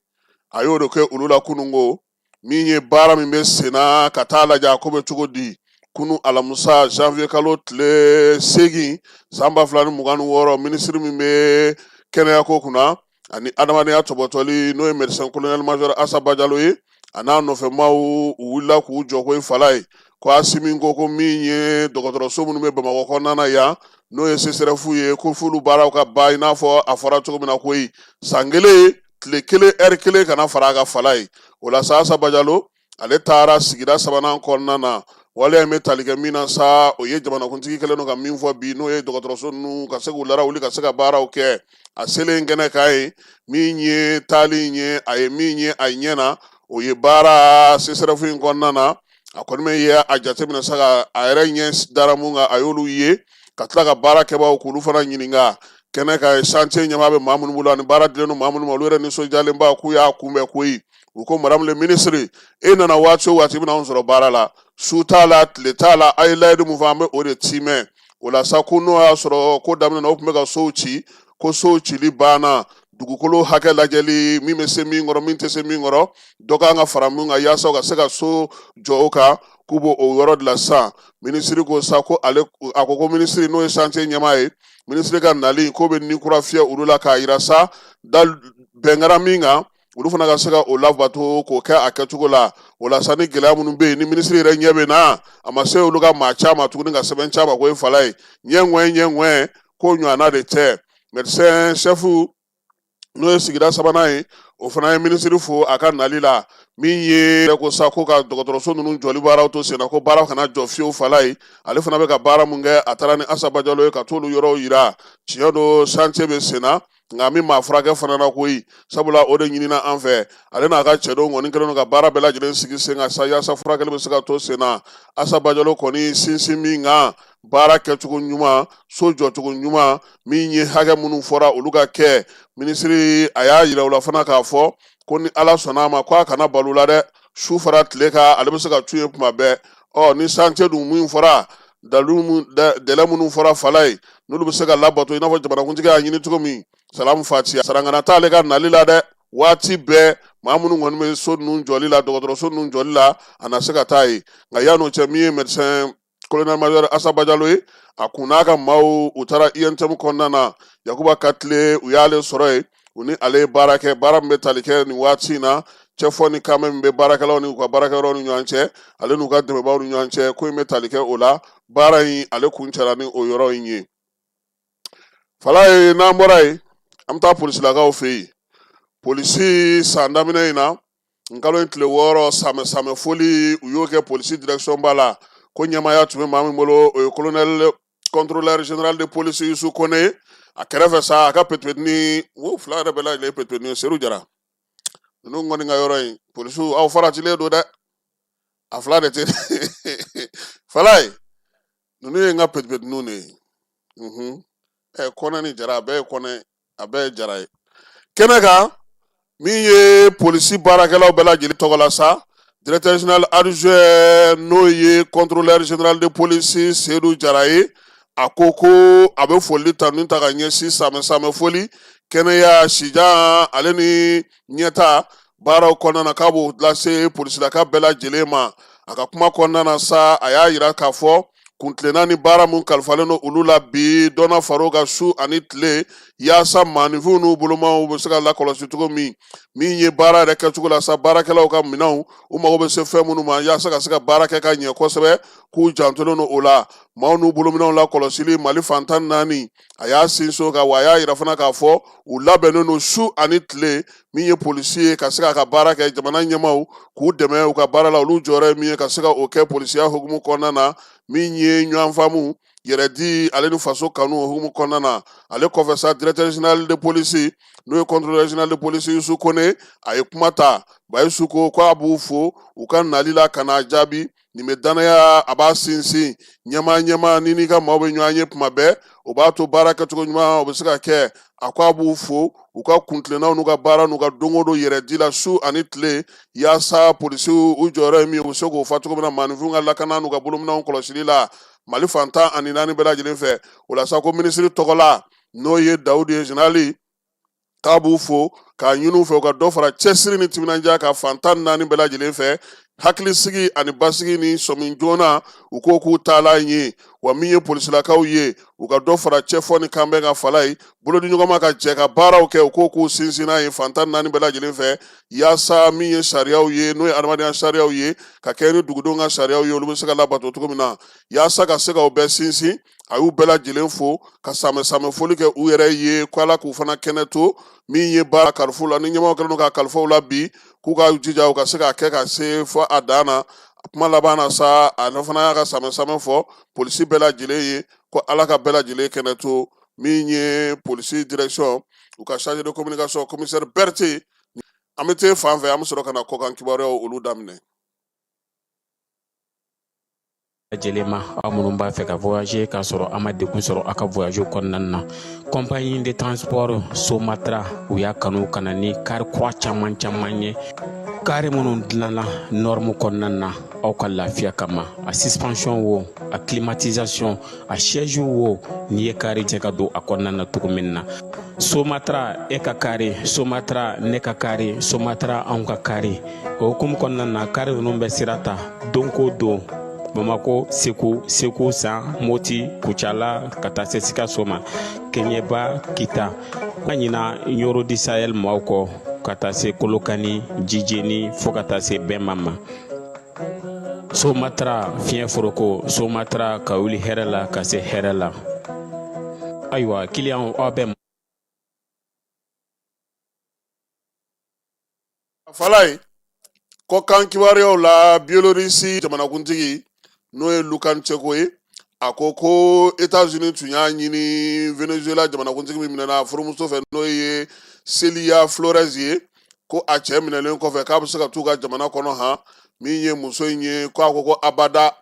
a y'o de kɛ olu la kununko. Min ye baara min bɛ senna, ka taa lajɛ a ko bɛ cogo di. Kunu alamisa janvier kalo tile 8 san 2026, minisiri min bɛ kɛnɛyako kunna ani adamadenya tɔbɔtɔli, n'o ye médecin colonel major Asa Bajalo ye, a n'a nɔfɛmaaw, u wulila k'u jɔ ko fala ye ko Asimi ko min ye dɔgɔtɔrɔso minnu bɛ Bamakɔ kɔnɔna na yan, n'o ye CSRéf ye, ko f'olu baaraw ka ban i n'a fɔ a fɔra cogo min na, ko san kelen tile kelen ɛri kelen kana fara a ka fala ye. O la sa, Asa Bajalo ale taara sigida sabanan kɔnɔna na. Waleya in bɛ tali kɛ min na sa, o ye jamanakuntigi kɛlen don ka min fɔ bi, n'o ye dɔgɔtɔrɔso ninnu ka se k'u larawuli ka se ka baaraw kɛ. A selen kɛnɛ kan ye, min ye taali in ye, a ye min ye a ɲɛ na, o ye baara CSRéf in kɔnɔna na. A kɔni bɛ ye a jateminɛ sa ka a yɛrɛ ɲɛ dara mun kan, a y'olu ye, ka tila ka baara kɛbaaw k'olu fana ɲininka kɛnɛ kan. Chantier ɲɛmaa bɛ maa minnu bolo ani baara dilen don maa minnu ma, olu yɛrɛ nisɔndiyalenba k'u y'a kunbɛn koyi. U ko madame le ministre, e nana waati o waati, i bɛna anw sɔrɔ baara la, su t'a la, tile t'a la, a ye layidu mun fɔ, an bɛ o de tiimɛ. O la sa, ko n'o y'a sɔrɔ ko daminɛ na, o tun bɛ ka sow ci, ko sow cili banna, dugukolo hakɛ lajɛli, min bɛ se min kɔrɔ, min tɛ se min kɔrɔ, dɔ kan ka fara min kan yaasa u ka se ka so jɔ o kan, k'u b'o o yɔrɔ de la sisan. Minisiri ko sa ko ale a ko ko minisiri, n'o ye chantier ɲɛmaa ye, minisiri ka nali k'o bɛ ni kura fiyɛ olu la, k'a yira sa da bɛn kɛra min kan, olu fana ka se ka o labato k'o kɛ a kɛcogo la. O la sa, ni gɛlɛya minnu bɛ yen, ni minisiri yɛrɛ ɲɛ bɛ na, a ma se olu ka maa caman tuguni ka sɛbɛn caman ko e fala ye ɲɛ ŋɔɛ ɲɛ ŋɔɛ ko ɲɔgɔnna de tɛ. Médecin chef, n'o ye sigida sabanan ye, o fana ye minisiri fo a ka nali la. Min ye ko sa ko ka dɔgɔtɔrɔso ninnu jɔli baaraw to senna, ko baara kana jɔ fiyewu fala ye, ale fana bɛ ka baara mun kɛ, a taara ni Asa Bajalo ye ka t'olu yɔrɔw yira. Tiɲɛ don, chantier bɛ senna. Nka an bɛ maa furakɛ fana na koyi, sabula o de ɲinina an fɛ. Ale n'a ka cɛdenw kɔni kɛlen don ka baara bɛɛ lajɛlen sigi sen kan sa, yaasa furakɛli bɛ se ka to sen na. Asa Bajalo kɔni sinsin min kan, baara kɛcogo ɲuman, so jɔcogo ɲuman, min ye hakɛ minnu fɔra olu ka kɛ. Minisiri a y'a yira u la fana k'a fɔ ko ni Ala sɔnna a ma, ko a kana balo la dɛ, su fara tile kan, ale bɛ se ka tu ye kuma bɛɛ. Ɔ ni chantier dun min fɔra, dalu délai minnu fɔra fala ye, n'olu bɛ se ka labato i n'a fɔ jamanakuntigi y'a ɲini cogo min, salamu fatiya sarangana t'ale ka nali la dɛ. Waati bɛɛ maa minnu kɔni bɛ so ninnu jɔli la, dɔgɔtɔrɔso ninnu jɔli la, a na se ka taa yen. Nka yan'o cɛ, min ye médecin colonel major Asa Bajalo ye, a kun n'a ka maaw, u taara UNTM kɔnɔna na Yakuba Katile, u y'ale sɔrɔ yen, u ni ale ye baara kɛ, baara min bɛ tali kɛ nin waati in na, cɛfɔ ni kanbɛn min bɛ baarakɛlaw ni u ka baarakɛyɔrɔw ni ɲɔgɔn cɛ, ale n'u ka dɛmɛbaaw ni ɲɔgɔn cɛ, ko in bɛ tali kɛ o la. Baara in ale kuncɛra ni o yɔrɔ in ye. Fala ye, n'an bɔra yen, an bɛ taa polisilakaw fɛ yen. Polisi san daminɛ in na, n kalo in tile 6, samɛ samɛ foli u y'o kɛ polisi direction ba la. Ko ɲɛmaaya tun bɛ maa min bolo, o ye colonel contrôleur général de police Yusu Kone. A kɛrɛfɛ sa, a ka petipetini wo fila yɛrɛ bɛɛ lajɛlen ye petipetini ye, Seru Jara. Ninnu kɔni ka yɔrɔ in, polisiw aw faratilen don dɛ, a fila de tɛ fala ye. Ninnu ye n ka petipetiniw de ye. Ɛ Kɔnɛ ni Jara, a bɛɛ ye Kɔnɛ, a bɛɛ ye Jara ye. Kɛnɛ kan, min ye polisi baarakɛlaw bɛɛ lajɛlen tɔgɔ la sa, directeur général adjoint, n'o ye contrôleur général de police Seydou Jara ye, a ko ko a bɛ foli tanu ta ka ɲɛsin samɛ samɛ foli, kɛnɛya, sijan ale ni ɲɛta baaraw kɔnɔna na, k'a b'o lase polisilaka bɛɛ lajɛlen ma. A ka kuma kɔnɔna na sa, a y'a yira k'a fɔ kuntilenna ni baara mun kalifalen don olu la bi, dɔ na far'o kan su ani tile, yaasa maaninfinw n'u bolomaw bɛ se ka lakɔlɔsi cogo min. Min ye baara yɛrɛ kɛcogo la sa, baarakɛlaw ka minɛnw, u mago bɛ se fɛn minnu ma yaasa ka se ka baara kɛ ka ɲɛ kosɛbɛ, k'u jantolen don o la. Maaw n'u bolominɛnw lakɔlɔsili Mali fan 14, a y'a sinsin o kan. Wa a y'a yira fana k'a fɔ u labɛnnen don su ani tile, min ye polisi ye ka se k'a ka baara kɛ, jamana ɲɛmaaw k'u dɛmɛ u ka baara la, olu jɔyɔrɔ ye min ye ka se ka o kɛ polisiya hukumu kɔnɔna na, min ye ɲɔgɔn faamu, yɛrɛdi ale ni faso kanu o hukumu kɔnɔna na. Ale kɔfɛ sa, directeur général de police, n'o ye contrôleur général de police Yusu Kone, a ye kuma ta. Bayisu ko k'a b'u fo u ka nali la ka n'a jaabi. Nin bɛ danaya, a b'a sinsin. Ɲɛmaa ɲɛmaa ni n'i ka maaw bɛ ɲɔgɔn ye kuma bɛɛ, o b'a to baara kɛcogo ɲuman o bɛ se ka kɛ. A ko a b'u fo u ka kuntilennaw n'u ka baara n'u ka don o don yɛrɛ di la su ani tile, yaasa polisiw u jɔyɔrɔ ye min ye, u bɛ se k'o fa cogo min na maaninfinw ka lakana n'u ka bolominɛnw kɔlɔsili la Mali fan 14 bɛɛ lajɛlen fɛ. O la sa, ko minisiri tɔgɔ la, n'o ye Dawudu ye, général, k'a b'u fo k'a ɲini u fɛ u ka dɔ fara cɛsiri ni timinandiya kan fan 14 bɛɛ lajɛlen fɛ, hakilisigi ani basigi ni sɔmi joona u ko k'u taalan ye. Wa min ye polisilakaw ye, u ka dɔ fara cɛfɔ ni kanbɛn ka fala ye, bolodiɲɔgɔnma ka jɛ ka baaraw kɛ, u ko k'u sinsin n'a ye fan 14 bɛɛ lajɛlen fɛ, yaasa min ye sariyaw ye, n'o ye adamadenya sariyaw ye, ka kɛ ni dugudenw ka sariyaw ye, olu bɛ se ka labato cogo min na, yaasa ka se ka o bɛɛ sinsin. A y'u bɛɛ lajɛlen fo ka samɛ samɛ foli kɛ u yɛrɛ ye, ko Ala k'u fana kɛnɛ to. Min ye baara kalifa la ni ɲɛmaaw kɛlen don k'a kalifa u la bi, k'u ka jija u ka se k'a kɛ ka se fo a dan na. Kuma laban na sa, a fana y'a ka samɛ samɛ fɔ polisi bɛɛ lajɛlen ye, ko Ala ka bɛɛ lajɛlen kɛnɛ to. Min ye polisi direction u ka chargé de communication, commissaire Berthe. An bɛ te fan fɛ, an bɛ sɔrɔ ka na kɔkan kibaruyaw olu daminɛ. Lajɛlen ma, aw minnu b'a fɛ ka voyager k'a sɔrɔ a ma degun sɔrɔ a ka voyage kɔnɔna na, compagnie de transport Somatra, u y'a kanu ka na ni kari kura caman caman ye, kari minnu dilanna norme kɔnɔna na aw ka lafiya kama. A suspension wo, a climatisation, a siège wo, n'i ye kari cɛ ka don a kɔnɔna na cogo min na. Somatra, e ka kari Somatra, ne ka kari Somatra, anw ka kari. O hukumu kɔnɔna na, kari ninnu bɛ sira ta don ko don Bamako, Segu, Segu San, Moti, Kucala, ka taa se Sikaso ma, Keɲeba, Kita, ka ɲina Ɲoro du Sahel maaw kɔ, ka taa se Kolokani, Jijeni, fo ka taa se Bɛnma ma. Somatra fiɲɛ foroko, Somatra ka wuli hɛrɛ la ka se hɛrɛ la. Ayiwa, kiliyanw, aw bɛ Falaye, kɔkan kibaruyaw la, Biélorussie jamanakuntigi, n'o ye Lukashenko ye, A ko ko Etats-Unis tun y'a ɲini Venezuela jamanakuntigi min minɛna furumuso fɛ, n'o ye Celia Flores ye, ko a cɛ minɛlen kɔfɛ k'a bɛ se ka t'u ka jamana kɔnɔ han. Min ye muso in ye, ko a ko ko abada,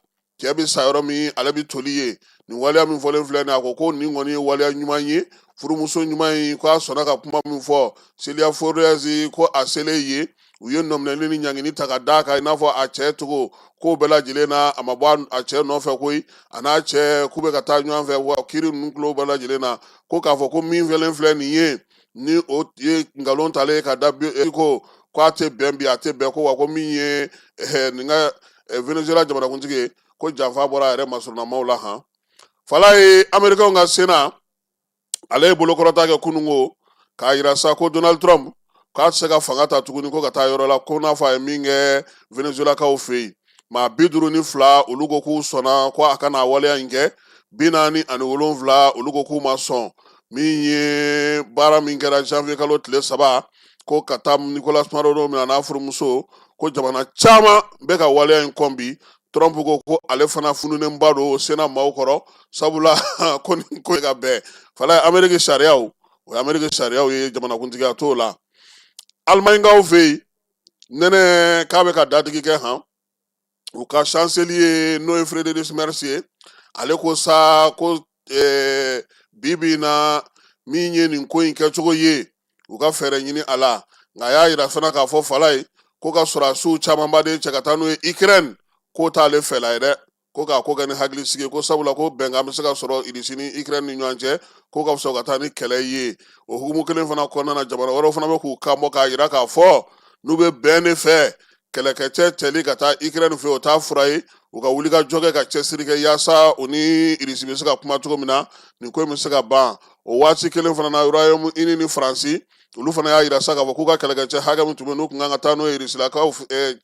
cɛ bɛ sa yɔrɔ min, ale bɛ toli yen. Nin waleya min fɔlen filɛ nin ye, a ko ko nin kɔni ye waleya ɲuman ye, furumuso ɲuman ye. Ko a sɔnna ka kuma min fɔ Celia Flores, ko a selen yen, u ye nɔminɛli ni ɲangini ta ka d'a kan i n'a fɔ a cɛ cogo. K'o bɛɛ lajɛlen na, a ma bɔ a cɛ nɔfɛ koyi, a n'a cɛ k'u bɛ ka taa ɲɔgɔn fɛ. Wa kiiri ninnu tulo bɛɛ lajɛlen na, ko k'a fɔ ko min fɛlen filɛ nin ye, ni o ye nkalon talen ye ka da ko k'a tɛ bɛn bi, a tɛ bɛn. Ko wa ko min ye nin ka Venezuela jamanakuntigi ye, ko janfa bɔra a yɛrɛ masurunnamaw la han. Fala ye Amerikɛnw ka Sénat, ale ye bolokɔrɔta kɛ kununko k'a yira sa ko Donald Trump k'a tɛ se ka fanga ta tuguni ko ka taa yɔrɔ la, ko n'a fɔ a ye min kɛ Venezuelakaw fɛ yen. Maa 52, olu ko k'u sɔnna ko a ka n'a waleya in kɛ, 47, olu ko k'u ma sɔn. Min ye baara min kɛra janvier kalo tile 3, ko ka taa Nicolas Maduro minɛ n'a furumuso, ko jamana caman bɛ ka waleya in kɔn bi. Trump ko ko ale fana fununenba don Sénat maaw kɔrɔ, sabula ko nin ko ka bɛn. Fala ye Ameriki sariyaw, o ye Ameriki sariyaw ye, jamanakuntigiya t'o la. Alimaɲikaw fɛ yen, nɛnɛ k'a bɛ ka dadigi kɛ han. U ka chancelier, n'o ye Friedrich Merz ye, ale ko sa ko bi bi in na, min ye nin ko in kɛcogo ye, u ka fɛɛrɛ ɲini a la. Nka a y'a yira fana k'a fɔ fala ye ko ka sɔrɔdasiw camanba de cɛ ka taa n'u ye Ukraine, k'o t'ale fɛla ye dɛ, ko k'a ko kɛ ni hakilisigi ye, ko sabula ko bɛnkan bɛ se ka sɔrɔ Irisi ni Ukraine ni ɲɔgɔn cɛ, ko ka fisa ka taa ni kɛlɛ ye. O hukumu kelen fana kɔnɔna na, jamana wɛrɛw fana bɛ k'u kan bɔ k'a yira k'a fɔ n'u bɛ bɛn de fɛ, kɛlɛkɛcɛ cɛli ka taa Ukraine fɛ, o t'a fura ye. U ka wuli ka jɔ kɛ, ka cɛsiri kɛ yaasa u ni Irisi bɛ se ka kuma cogo min na, nin ko in bɛ se ka ban. O waati kelen fana na, Royaume Uni ni Faransi, olu fana y'a yira sa k'a fɔ k'u ka kɛlɛkɛcɛ hakɛ min tun bɛ n'u tun kan ka taa n'o ye Irisilakaw,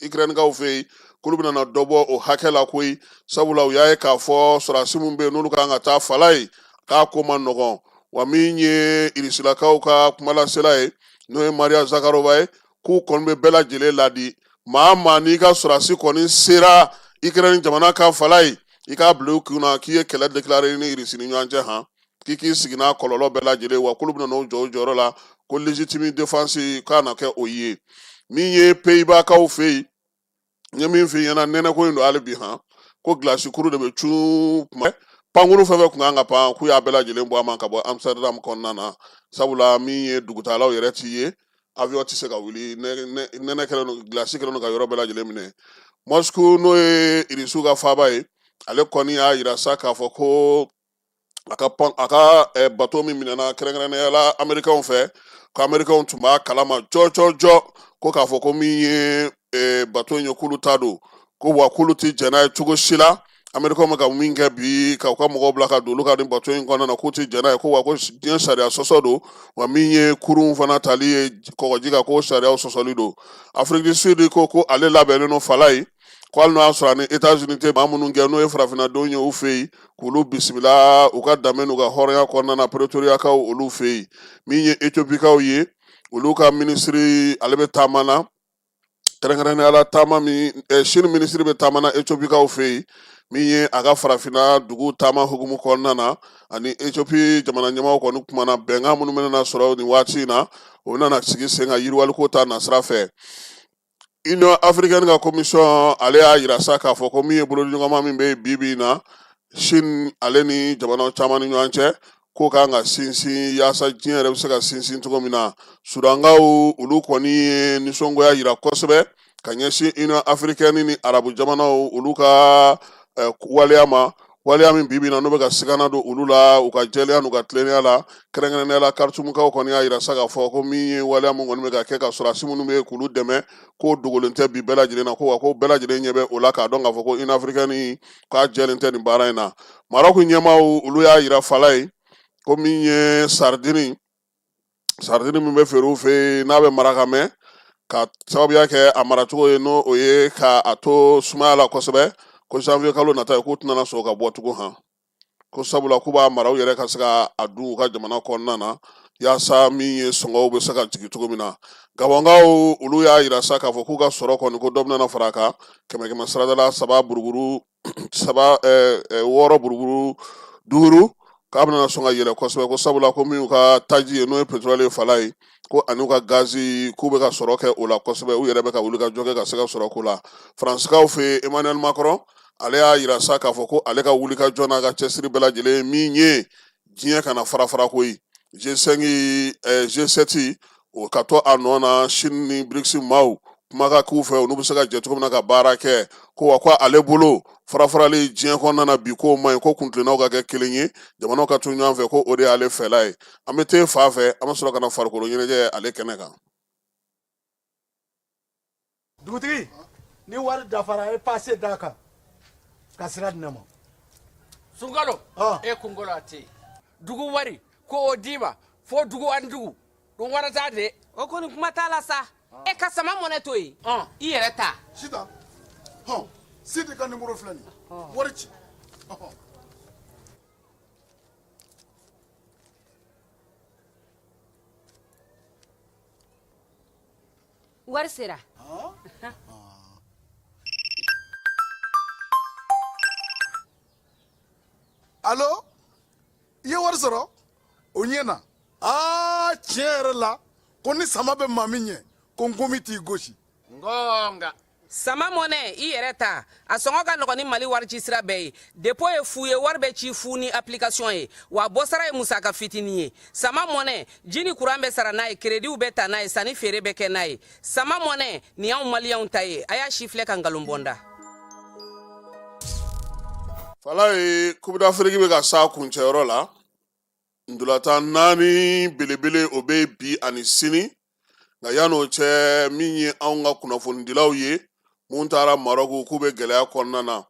Ukrainekaw fɛ yen, k'olu bɛna na dɔ bɔ o hakɛ la koyi, sabula u y'a ye k'a fɔ sɔrɔdasi min bɛ yen n'olu kan ka taa fala ye, k'a ko man nɔgɔn. Wa min ye Irisilakaw ka kumalasela ye, n'o ye Maria Zakharova ye, k'u kɔni bɛ bɛɛ lajɛlen ladi, maa maa n'i ka sɔrɔdasi kɔni sera Ukraine jamana kan fala ye, i k'a bila i kun na k'i ye kɛlɛ déclarer ni Irisi ni ɲɔgɔn cɛ han, k'i k'i sigi n'a kɔlɔlɔ bɛɛ lajɛlen, wa k'olu bɛna n'o jɔ u jɔyɔrɔ la, ko légitime défense k'a na kɛ o ye. Min ye Pays-Bas-kaw fɛ yen, n ye min f'i ɲɛna, nɛnɛko in don hali bi han, ko gilasi kuru de bɛ cun kuma. Pankuru fɛn fɛn kun kan ka pan, k'u y'a bɛɛ lajɛlen bɔ a ma ka bɔ Amsterdam kɔnɔna na, sabula min ye dugutagalaw yɛrɛ t'i ye, avion tɛ se ka wuli, nɛnɛ kɛlen don, gilasi kɛlen don ka yɔrɔ bɛɛ lajɛlen minɛ. Moscou, n'o ye Irisiw ka faaba ye, ale kɔni y'a yira sa k'a fɔ ko a ka pan a ka bato min minɛna kɛrɛnkɛrɛnnenya la Amerikɛnw fɛ, ko Amerikɛnw tun b'a kalama jɔjɔjɔ, ko k'a fɔ ko min ye bato in ye, k'olu ta don, ko wa k'olu tɛ jɛn n'a ye cogo si la. Amerikɛnw bɛ ka min kɛ bi, ka u ka mɔgɔw bila ka don olu ka nin bato in kɔnɔna na, k'u tɛ jɛn n'a ye, ko wa ko diɲɛ sariya sɔsɔ don, wa min ye kurun fana tali ye kɔgɔji kan, ko sariyaw sɔsɔli don. Afrique du Sud ko ko ale labɛnnen don fala ye, ko hali n'o y'a sɔrɔ a ni Etats-Unis tɛ maa minnu gɛn, n'o ye farafinnadenw ye u fɛ yen, k'olu bisimila u ka danbe n'u ka hɔrɔnya kɔnɔna na, Pretoriakaw olu fɛ yen. Min ye Ethiopikaw ye, olu ka minisiri, ale bɛ taama na, kɛrɛnkɛrɛnnenya la taama min Chine minisiri bɛ taama na Ethiopikaw fɛ yen, min ye a ka farafinna dugu taama hukumu kɔnɔna na, ani Ethiopie jamana ɲɛmaaw kɔni kumana bɛnkan minnu bɛna sɔrɔ nin waati in na, o bɛna sigi sen kan yiriwaliko ta nasira fɛ. Union africaine ka commission, ale y'a yira sa k'a fɔ ko min ye bolodiɲɔgɔnma min bɛ yen bi bi in na Chine ale ni jamana caman ni ɲɔgɔn cɛ, k'o kan ka sinsin yaasa diɲɛ yɛrɛ bɛ se ka sinsin cogo min na. Sudankaw, olu kɔni ye nisɔngoya yira kosɛbɛ ka ɲɛsin Union africaine ni arabu jamanaw olu ka waleya ma, waleya min bi bi in na n'o bɛ ka sigana don olu la u ka jɛlenya n'u ka tilennenya la. Kɛrɛnkɛrɛnnenya la, Khartoumkaw kɔni y'a yira sa k'a fɔ ko min ye waleya min kɔni bɛ ka kɛ ka sɔrɔdasi minnu bɛ yen k'olu dɛmɛ, k'o dogolen tɛ bi bɛɛ lajɛlen na, ko wa ko bɛɛ lajɛlen ɲɛ bɛ o la k'a dɔn k'a fɔ ko Union africaine k'a jɛlen tɛ nin baara in na. Maroc ɲɛmaaw, olu y'a yira fala ye ko min ye sardini min bɛ feere u fɛ yen, n'a bɛ mara ka mɛn, ka sababuya kɛ a maracogo ye, n'o o ye ka a to sumaya la kosɛbɛ, ko janvier kalo nata ye, k'u tɛna sɔn ka bɔ tugun han, ko sabula k'u b'a mara u yɛrɛ ka se ka a dun u ka jamana kɔnɔna na. yaasa min ye sɔngɔw bɛ se ka jigin cogo min na. Gabɔnkaw olu y'a yira sa k'a fɔ k'u ka sɔrɔ kɔni ko dɔ bɛna fara a kan, kɛmɛ kɛmɛ sarada la saba buruburu saba wɔɔrɔ buruburu duuru, k'a bɛna sɔn ka yɛlɛ kosɛbɛ, ko sabula ko min y'u ka taji ye, n'o ye pétrole ye fala ye, ko ani u ka gazi, k'u bɛ ka sɔrɔ kɛ o la kosɛbɛ. U yɛrɛ bɛ ka wuli ka jɔ kɛ ka se ka sɔrɔ k'o la. Faransikaw fɛ yen, Emmanuel Macron ale y'a yira sa k'a fɔ ko ale ka wuli ka jɔ n'a ka cɛsiri bɛɛ lajɛlen min ye diɲɛ kana fara fara ko ye, G5, G7, o ka to a nɔ na, Chine ni BRICS maaw kuma ka k'u fɛ, olu bɛ se ka jɛ cogo min na ka baara kɛ. Ko wa ko ale bolo farafarali diɲɛ kɔnɔna na bi, k'o man ɲi, ko kuntilennaw ka kɛ kelen ye, jamanaw ka to ɲɔgɔn fɛ, ko o de y'ale fɛla ye. An bɛ te fa fɛ, an bɛ sɔrɔ ka na farikolo ɲɛnajɛ ale kɛnɛ kan. Dugutigi, ni wari dafara, e pase d'a kan ka sira di ne ma. Sunkalo e kunkolo a tɛ yen. Dugu wari ko o d'i ma fo dugu ani dugu ɗum warata de. O kɔni kuma t'a la sa. E ka sama mɔnɛ to yen, i yɛrɛ ta. Sitan, hɔn, Sidi ka nimoro filɛ nin ye, wari ci. Wari sera. Alo, i ye wari sɔrɔ? O ɲɛna. Aa, tiɲɛ yɛrɛ la, ko ni sama bɛ maa min ɲɛ, ko nkomi t'i gosi. Ngonga. Sama mɔnɛ, i yɛrɛ ta, a sɔngɔ ka nɔgɔn ni Mali warici sira bɛɛ ye. Dépôt ye fu ye, wari bɛ ci fu ni application ye, wa bɔsara ye musaka fitinin ye. Sama mɔnɛ, ji ni kuran bɛ sara n'a ye, kerediw bɛ ta n'a ye, sanni feere bɛ kɛ n'a ye. Sama mɔnɛ nin y'anw maliyɛnw ta ye, a y'a sifilɛ ka nkalon bɔ n da. Falaye, Coupe d'Afrique bɛ ka s'a kuncɛyɔrɔ la. Ntolatan naani belebele o bɛ bi ani sini, nka yan'o cɛ, min ye anw ka kunnafonidilaw ye mun taara Marɔku, k'u bɛ gɛlɛya kɔnɔna na.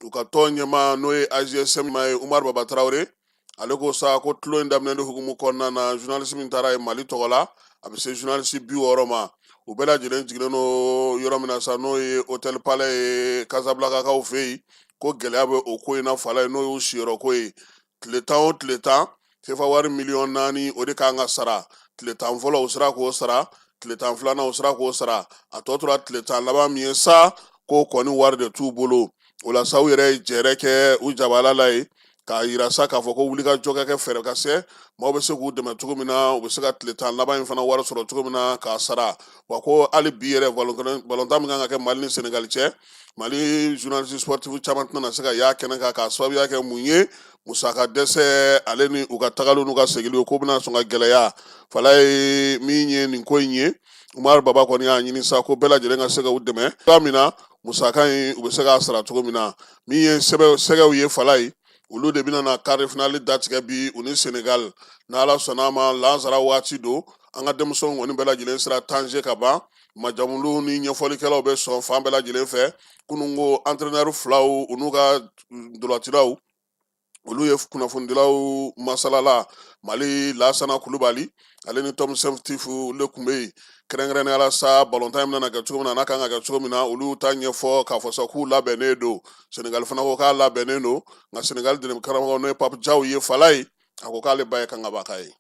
U ka tɔn ɲɛmaa, n'o ye AJSM ye, Umaru Baba Tarawele, ale ko sa ko tulon in daminɛli hukumu kɔnɔna na, journaliste min taara ye Mali tɔgɔ la, a bɛ se journaliste 60 ma. U bɛɛ lajɛlen jiginnen don yɔrɔ min na sa, n'o ye Hôtel Palais ye Casablancakaw fɛ yen, ko gɛlɛya bɛ o ko in na Falaye, n'o y'u siyɔrɔ ko ye. Tile 10 o tile 10, sefa wari miliyɔn 4, o de kan ka sara. Tile 10 fɔlɔ, u sera k'o sara. Tile 10 filanan, u sera k'o sara. A tɔ tora tile 10 laban min ye sa, k'o kɔni wari de t'u bolo. O la sa, u yɛrɛ ye jɛrɛ kɛ u jabala la ye k'a yira sa k'a fɔ ko wulikajɔ ka kɛ, fɛɛrɛ ka se maaw bɛ se k'u dɛmɛ cogo min na, u bɛ se ka tile 10 laban in fana wari sɔrɔ cogo min na k'a sara. Wa ko hali bi yɛrɛ, balontan min kan ka kɛ Mali ni Senegali cɛ, Mali journaliste sportif caman tɛna se ka y'a kɛnɛ kan, k'a sababuya kɛ mun ye? Musaka dɛsɛ, ale ni u ka tagali n'u ka segili ko bɛna sɔn ka gɛlɛya. Falaye, min ye nin ko in ye, Umaru Baba kɔni y'a ɲini sa ko bɛɛ lajɛlen ka se ka u dɛmɛ cogoya min na, musaka in u bɛ se k'a sara cogo min na. Min ye sɛgɛw ye Falaye, olu de bɛna na quart de finale datigɛ bi u ni Senegal, n'Ala sɔnna a ma, lansara waati don. An ka denmisɛnw kɔni bɛɛ lajɛlen sera Tanger ka ban. Majamuliw ni ɲɛfɔlikɛlaw bɛ sɔn fan bɛɛ lajɛlen fɛ. Kununko entraîneur filaw, u n'u ka ntolacilaw, olu ye kunnafonidilaw masalala. Mali Lasana Kulubali, ale ni Tom Saintfiet, olu de tun bɛ yen. Kɛrɛnkɛrɛnnenya la sa, balontan in bɛna kɛ cogo min na, n'a kan ka kɛ cogo min na, olu ta ɲɛfɔ k'a fɔ sa k'u labɛnnen don. Senegali fana ko k'a labɛnnen don, nka Senegali dɛmɛ karamɔgɔ, n'o ye Pape Diaw ye Falaye, a ko k'ale ba ye Kangabaka ye,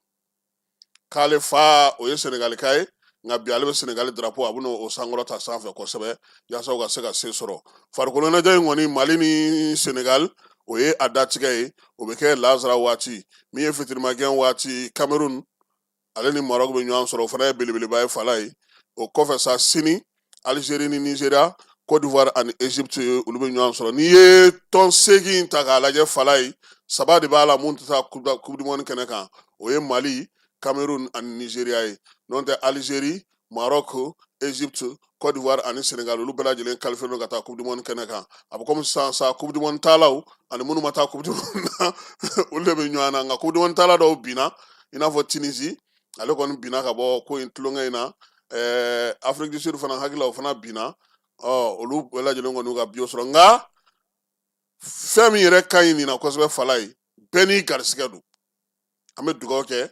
k'ale fa o ye senegalika ye, nka bi ale bɛ senegali drapeau, a bɛna o sankɔrɔta sanfɛ kosɛbɛ yaasa u ka se ka se sɔrɔ. Farikolo ɲɛnajɛ in kɔni, Mali ni Senegal, o ye a datigɛ ye, o bɛ kɛ lansara waati. Min ye fitirimagɛn waati, Cameroun ale ni Maroc bɛ ɲɔgɔn sɔrɔ, o fana ye belebeleba ye Falaye. O kɔfɛ sa, sini, Algérie ni Nigeria, Côte d'Ivoire ani Égypte, olu bɛ ɲɔgɔn sɔrɔ. N'i ye tɔn seegin ta k'a lajɛ Falaye, saba de b'a la mun tɛ taa Coupe du monde kɛnɛ kan, o ye Mali, Cameroun ani Nigeria ye. N'o tɛ, Algérie, Maroc, Égypte, Côte d'Ivoire ani Sénégal, olu bɛɛ lajɛlen qualifié don ka taa Coupe du monde kɛnɛ kan. A bɛ komi sisan sa, Coupe du monde taalaw ani minnu ma taa Coupe du monde na, olu de bɛ ɲɔgɔn na. Nka Coupe du monde taala dɔw binna, i n'a fɔ Tunisie, ale kɔni binna ka bɔ ko in tulonkɛ in na. Afrique du Sud fana, hakili la, o fana binna. Ɔ, olu bɛɛ lajɛlen kɔni y'u ka billet sɔrɔ. Nka fɛn min yɛrɛ ka ɲi nin na kosɛbɛ Falaye, bɛɛ n'i garisigɛ don. An bɛ dugawu kɛ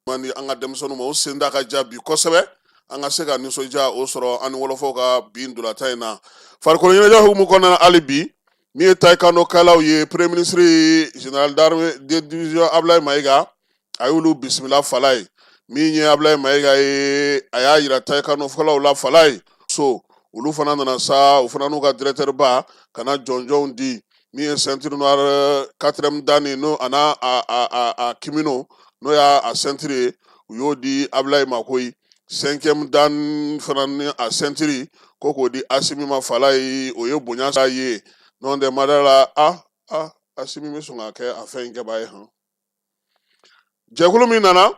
man di an ka denmisɛnninw ma, u sen da ka ja bi kosɛbɛ, an ka se ka nisɔndiya o sɔrɔ an ni wɔlɔfɔw ka bi ntolatan in na. Farikolo ɲɛnajɛ hukumu kɔnɔna na hali bi, min ye taekwondo-kɛlaw ye, premier ministre général d'armée de division Ablaye Mayiga, a y'olu bisimila Falaye. Min ye Abulayi Mayiga ye, a y'a yira taekwondo la Falaye so, olu fana nana sa, u fana n'u ka directeur ba ka na jɔnjɔnw di. Min ye ceinture noire quatrième dan n'o a n'a a kimono, n'o y'a a ceinture ye, u y'o di Abulayi ma koyi. Cinquième dan fana ni a ceinture, ko k'o di Asimi ma Falaye, o ye bonya sa ye. N'o tɛ mada la, a a Asimi bɛ sɔn ka kɛ a fɛn in kɛbaa ye han. Jɛkulu min nana,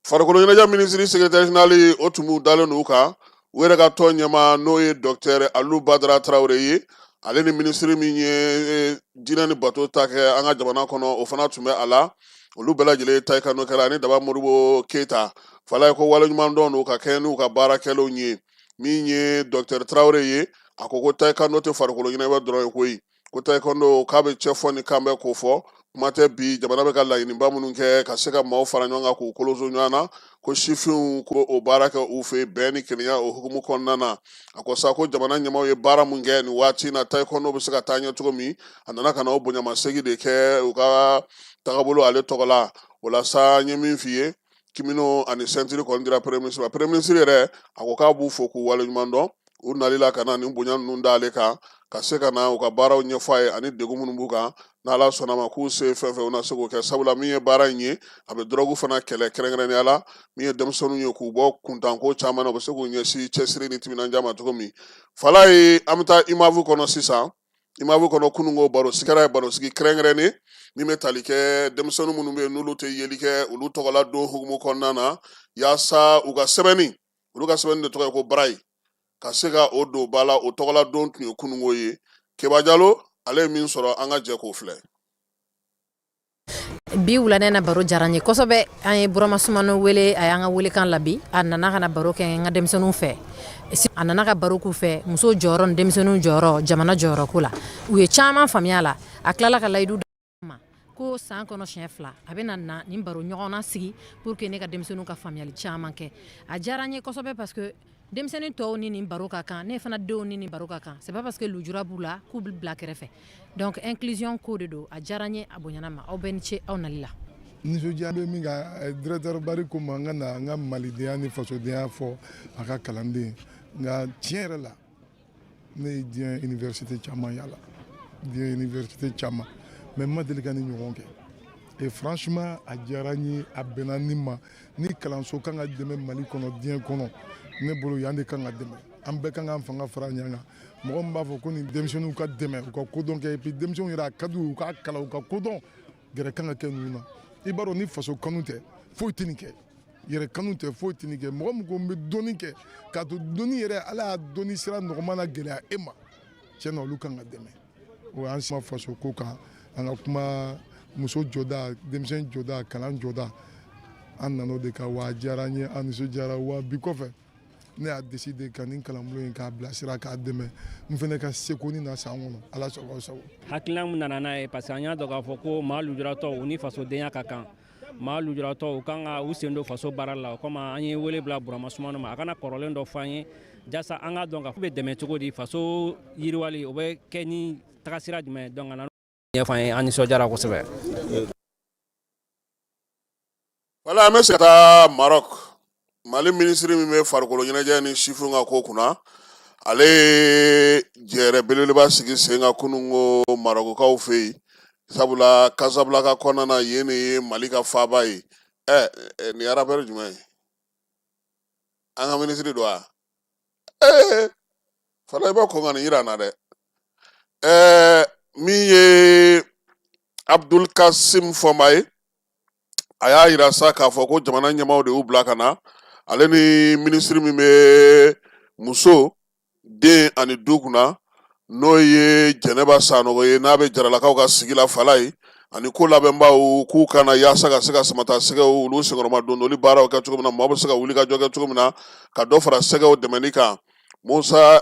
farikolo ɲɛnajɛ minisiri secrétaire général, o tun b'u dalen don u kan. U yɛrɛ ka tɔn ɲɛmaa, n'o ye docteur Alu Badara Tarawele ye, ale ni minisiri min ye diinɛ ni bato ta kɛ an ka jamana kɔnɔ, o fana tun bɛ a la. Olu bɛɛ lajɛlen ye taekwondo kɛla ani Daba Modibo Keyita. Falaye ko waleɲuman dɔn don ka kɛɲɛ n'u ka baara kɛlenw ye. Min ye docteur Tarawele ye, a ko ko taekwondo tɛ farikolo ɲɛnajɛ dɔrɔn ye koyi, ko taekwondo k'a bɛ cɛfɔ ni kanbɛn ko fɔ. Kuma tɛ bi jamana bɛ ka laɲiniba minnu kɛ ka se ka maaw fara ɲɔgɔn kan k'u koloso ɲɔgɔn na, ko sifinw ko o baara kɛ u fɛ bɛn ni kelenya o hukumu kɔnɔna na. A ko sa ko jamana ɲɛmaaw ye baara mun kɛ nin waati in na, taekwondo bɛ se ka taa ɲɛ cogo min, a nana ka na o bonyamasegin de kɛ u ka tagabolo ale tɔgɔ la. O la sa, n ye min f'i ye, kimono ani ceinture kɔni dira premier ministre ma. Premier ministre yɛrɛ, a ko k'a b'u fo k'u waleɲuman dɔn u nali la ka na nin bonya ninnu d'ale kan, ka se ka na u ka baaraw ɲɛfɔ a ye ani degun minnu b'u kan. N'Ala sɔnna ma, k'u se fɛn fɛn, u na se k'o kɛ, sabula min ye baara in ye, a bɛ dɔrɔgu fana kɛlɛ, kɛrɛnkɛrɛnnenya la min ye denmisɛnninw ye, k'u bɔ kuntanko caman na, u bɛ se k'u ɲɛsin cɛsiri ni timinandiya ma cogo min. Falaye, an bɛ taa IMAV kɔnɔ sisan. IMAV kɔnɔ, kununko baro sigara ye barosigi kɛrɛnkɛrɛnnen min bɛ tali kɛ denmisɛnnin minnu bɛ yen n'olu tɛ yeli kɛ, olu tɔgɔla don hukumu kɔnɔna na, yaasa u ka sɛbɛnni, olu ka sɛbɛnni de tɔgɔ ye ko braille, ka se ka o don ba la. O tɔgɔla don tun ye kununko ye. Keba Jalo, ale ye min sɔrɔ, an ka jɛ k'o filɛ. Bi wulada na, baro diyara n ye kosɛbɛ. An ye Burama Sumano wele, a y'an ka welekan labi, a nana ka na baro kɛ n ka denmisɛnninw fɛ. A nana ka baro k'u fɛ muso jɔyɔrɔ ni denmisɛnninw jɔyɔrɔ, jamana jɔyɔrɔ ko la. U ye caman faamuya la. A tilala ka layidu ma ko san kɔnɔ siɲɛ 2 a bɛna na nin baro ɲɔgɔnna sigi pour que ne ka denmisɛnninw ka faamuyali caman kɛ. A diyara n ye kosɛbɛ parce que denmisɛnnin tɔw ni nin baro ka kan, ne fana denw ni nin baro ka kan. C'est pas parce que lujura b'u la k'u bɛ bila kɛrɛfɛ. Donc inclusion ko de don. A diyara n ye, a bonyana ma. Aw bɛɛ ni ce aw nali la. Nisɔndiya bɛ min kan, directeur Bari ko ma n ka na n ka malidenya ni fasodenya fɔ a ka kalanden. Nka tiɲɛ yɛrɛ la, ne ye diɲɛ université caman yala, diɲɛ université caman, mais n ma deli ka ni ɲɔgɔn kɛ. Et franchement, a diyara n ye, a bɛnna ni ma. Ni kalanso kan ka dɛmɛ Mali kɔnɔ, diɲɛ kɔnɔ, ne bolo yan de kan ka dɛmɛ. An bɛɛ kan k'an fanga fara ɲɔgɔn kan. Mɔgɔ min b'a fɔ ko nin denmisɛnninw ka dɛmɛ, u ka kodɔn kɛ, et puis denmisɛnninw yɛrɛ, a ka d'u ye u k'a kalan, u ka kodɔn, gɛrɛ kan ka kɛ ninnu na. I b'a dɔn, ni faso kanu tɛ, foyi tɛ nin kɛ. Yɛrɛ kanu tɛ, foyi tɛ nin kɛ. Mɔgɔ min ko n bɛ dɔnni kɛ, k'a to dɔnni yɛrɛ, Ala y'a dɔnni sira nɔgɔman na gɛlɛya e ma, tiɲɛ na, olu kan ka dɛmɛ. O y'an sima faso ko kan. An ka kuma muso jɔda, denmisɛn jɔda, kalan jɔda, an nan'o de kan. Wa a diyara an ye, an nisɔndiyara. Wa bi kɔfɛ, ne y'a décidé ka nin kalanbulon in k'a bilasira, k'a dɛmɛ n fana ka seko ni na san kɔnɔ. Ala sago aw sago. Hakilina min nana n'a ye, parce que an y'a dɔn k'a fɔ ko maa lujuratɔw, u ni fasodenya ka kan. Maa lujuratɔw, u kan ka u sen don faso baara la. O kama, an ye wele bila Burama Sumano ma, a kana kɔrɔlen dɔ fɔ an ye, jasa an k'a dɔn k'a fɔ bɛ dɛmɛ cogo di, faso yiriwali o bɛ kɛ ni tagasira jumɛn. Donc a nana ɲɛfɔ an ye, an nisɔndiyara kosɛbɛ. Wala, an bɛ se ka taa Maroc. Mali minisiri min bɛ farikolo ɲɛnajɛ ni sifinw ka ko kunna, ale ye jɛrɛ belebeleba sigi sen kan kununko Marokukaw fɛ yen, sabula Casablanca kɔnɔna na, yen de ye Mali ka faaba ye. Ɛ, nin ye rappeur jumɛn ye? An ka minisiri don wa? Ee fana, i b'a kɔn ka nin yira an na dɛ. Ɛɛ, min ye Abdul Kasim Fɔnba ye, a y'a yira sa k'a fɔ ko jamana ɲɛmaaw de y'u bila ka na, ale ni minisiri min bɛ muso, den ani du kunna, n'o ye Jɛnɛba Sanɔgɔ ye, n'a bɛ Jaralakaw ka sigi la Falaye, ani ko labɛnbaw, k'u ka na yaasa ka se ka samata sɛgɛw olu senkɔrɔma dondoli baaraw kɛ cogo min na, maaw bɛ se ka wuli ka jɔ kɛ cogo min na, ka dɔ fara sɛgɛw dɛmɛni kan. Musa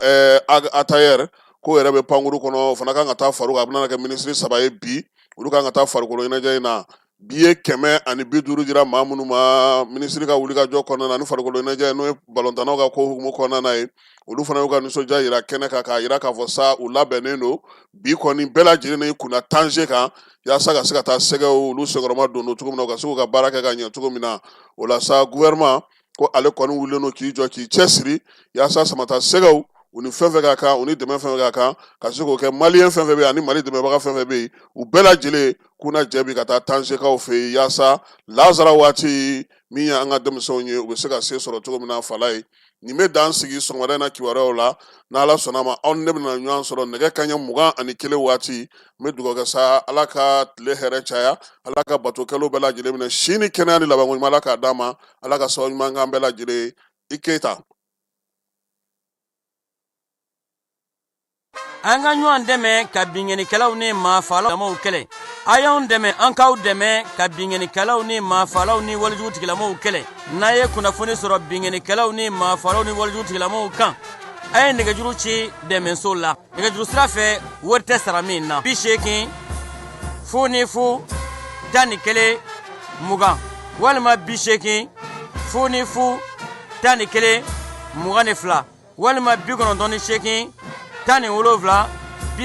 Atayɛr k'o yɛrɛ bɛ pankuru kɔnɔ, o fana kan ka taa far'u kan. A bɛna kɛ minisiri 3 ye bi, olu kan ka taa farikolo ɲɛnajɛ in na. Biye 150 dira maa minnu ma minisiri ka wulikajɔ kɔnɔna na ni farikolo ɲɛnajɛ n'o ye balontannaw ka ko hukumu kɔnɔna na ye, olu fana y'u ka nisɔndiya yira kɛnɛ kan k'a yira k'a fɔ sa u labɛnnen don. Bi kɔni bɛɛ lajɛlen n'i kunna Tanger kan yaasa ka se ka taa sɛgɛw olu senkɔrɔma don cogo min na, u ka se k'u ka baara kɛ ka ɲɛ cogo min na. O la sa, gouvernement ko ale kɔni wulilen don k'i jɔ k'i cɛsiri yaasa samata sɛgɛw u ni fɛn fɛn ka kan, u ni dɛmɛ fɛn fɛn ka kan, ka se k'o kɛ. Maliyɛn fɛn fɛn bɛ yen ani Mali dɛmɛbaga fɛn fɛn bɛ yen, u bɛɛ lajɛlen k'u na jɛ bi ka taa Tanzekaw fɛ yen yaasa lazara waati min ye an ka denmisɛnw ye, u bɛ se ka se sɔrɔ cogo min na. Fala ye nin bɛ dan sigi sɔgɔmada in na kibaruyaw la. N'Ala sɔnna ma, aw ni ne bɛna ɲɔgɔn sɔrɔ nɛgɛ kanɲɛ 21 waati. N bɛ dugawu kɛ sa, Ala ka tile hɛrɛ caya, Ala ka batokɛlaw bɛɛ lajɛlen minɛ, si ni kɛnɛya ni labanko ɲuman Ala k'a d'an ma, Ala ka sababu ɲuman k'an bɛɛ lajɛlen. I Keyita. An ka ɲɔgɔn dɛmɛ ka binkannikɛlaw ni maafalaw kɛlɛ. A y'anw dɛmɛ, an k'aw dɛmɛ ka binkannikɛlaw ni maafalaw ni walejugu tigilamɔgɔw kɛlɛ. N'a ye kunnafoni sɔrɔ binkannikɛlaw ni maafalaw ni walejugu tigilamɔgɔw kan, a ye nɛgɛjuru ci dɛmɛso la nɛgɛjuru sira fɛ, wari tɛ sara min na: 80 00 11 20 walima 80 00 11 22 walima 98 17.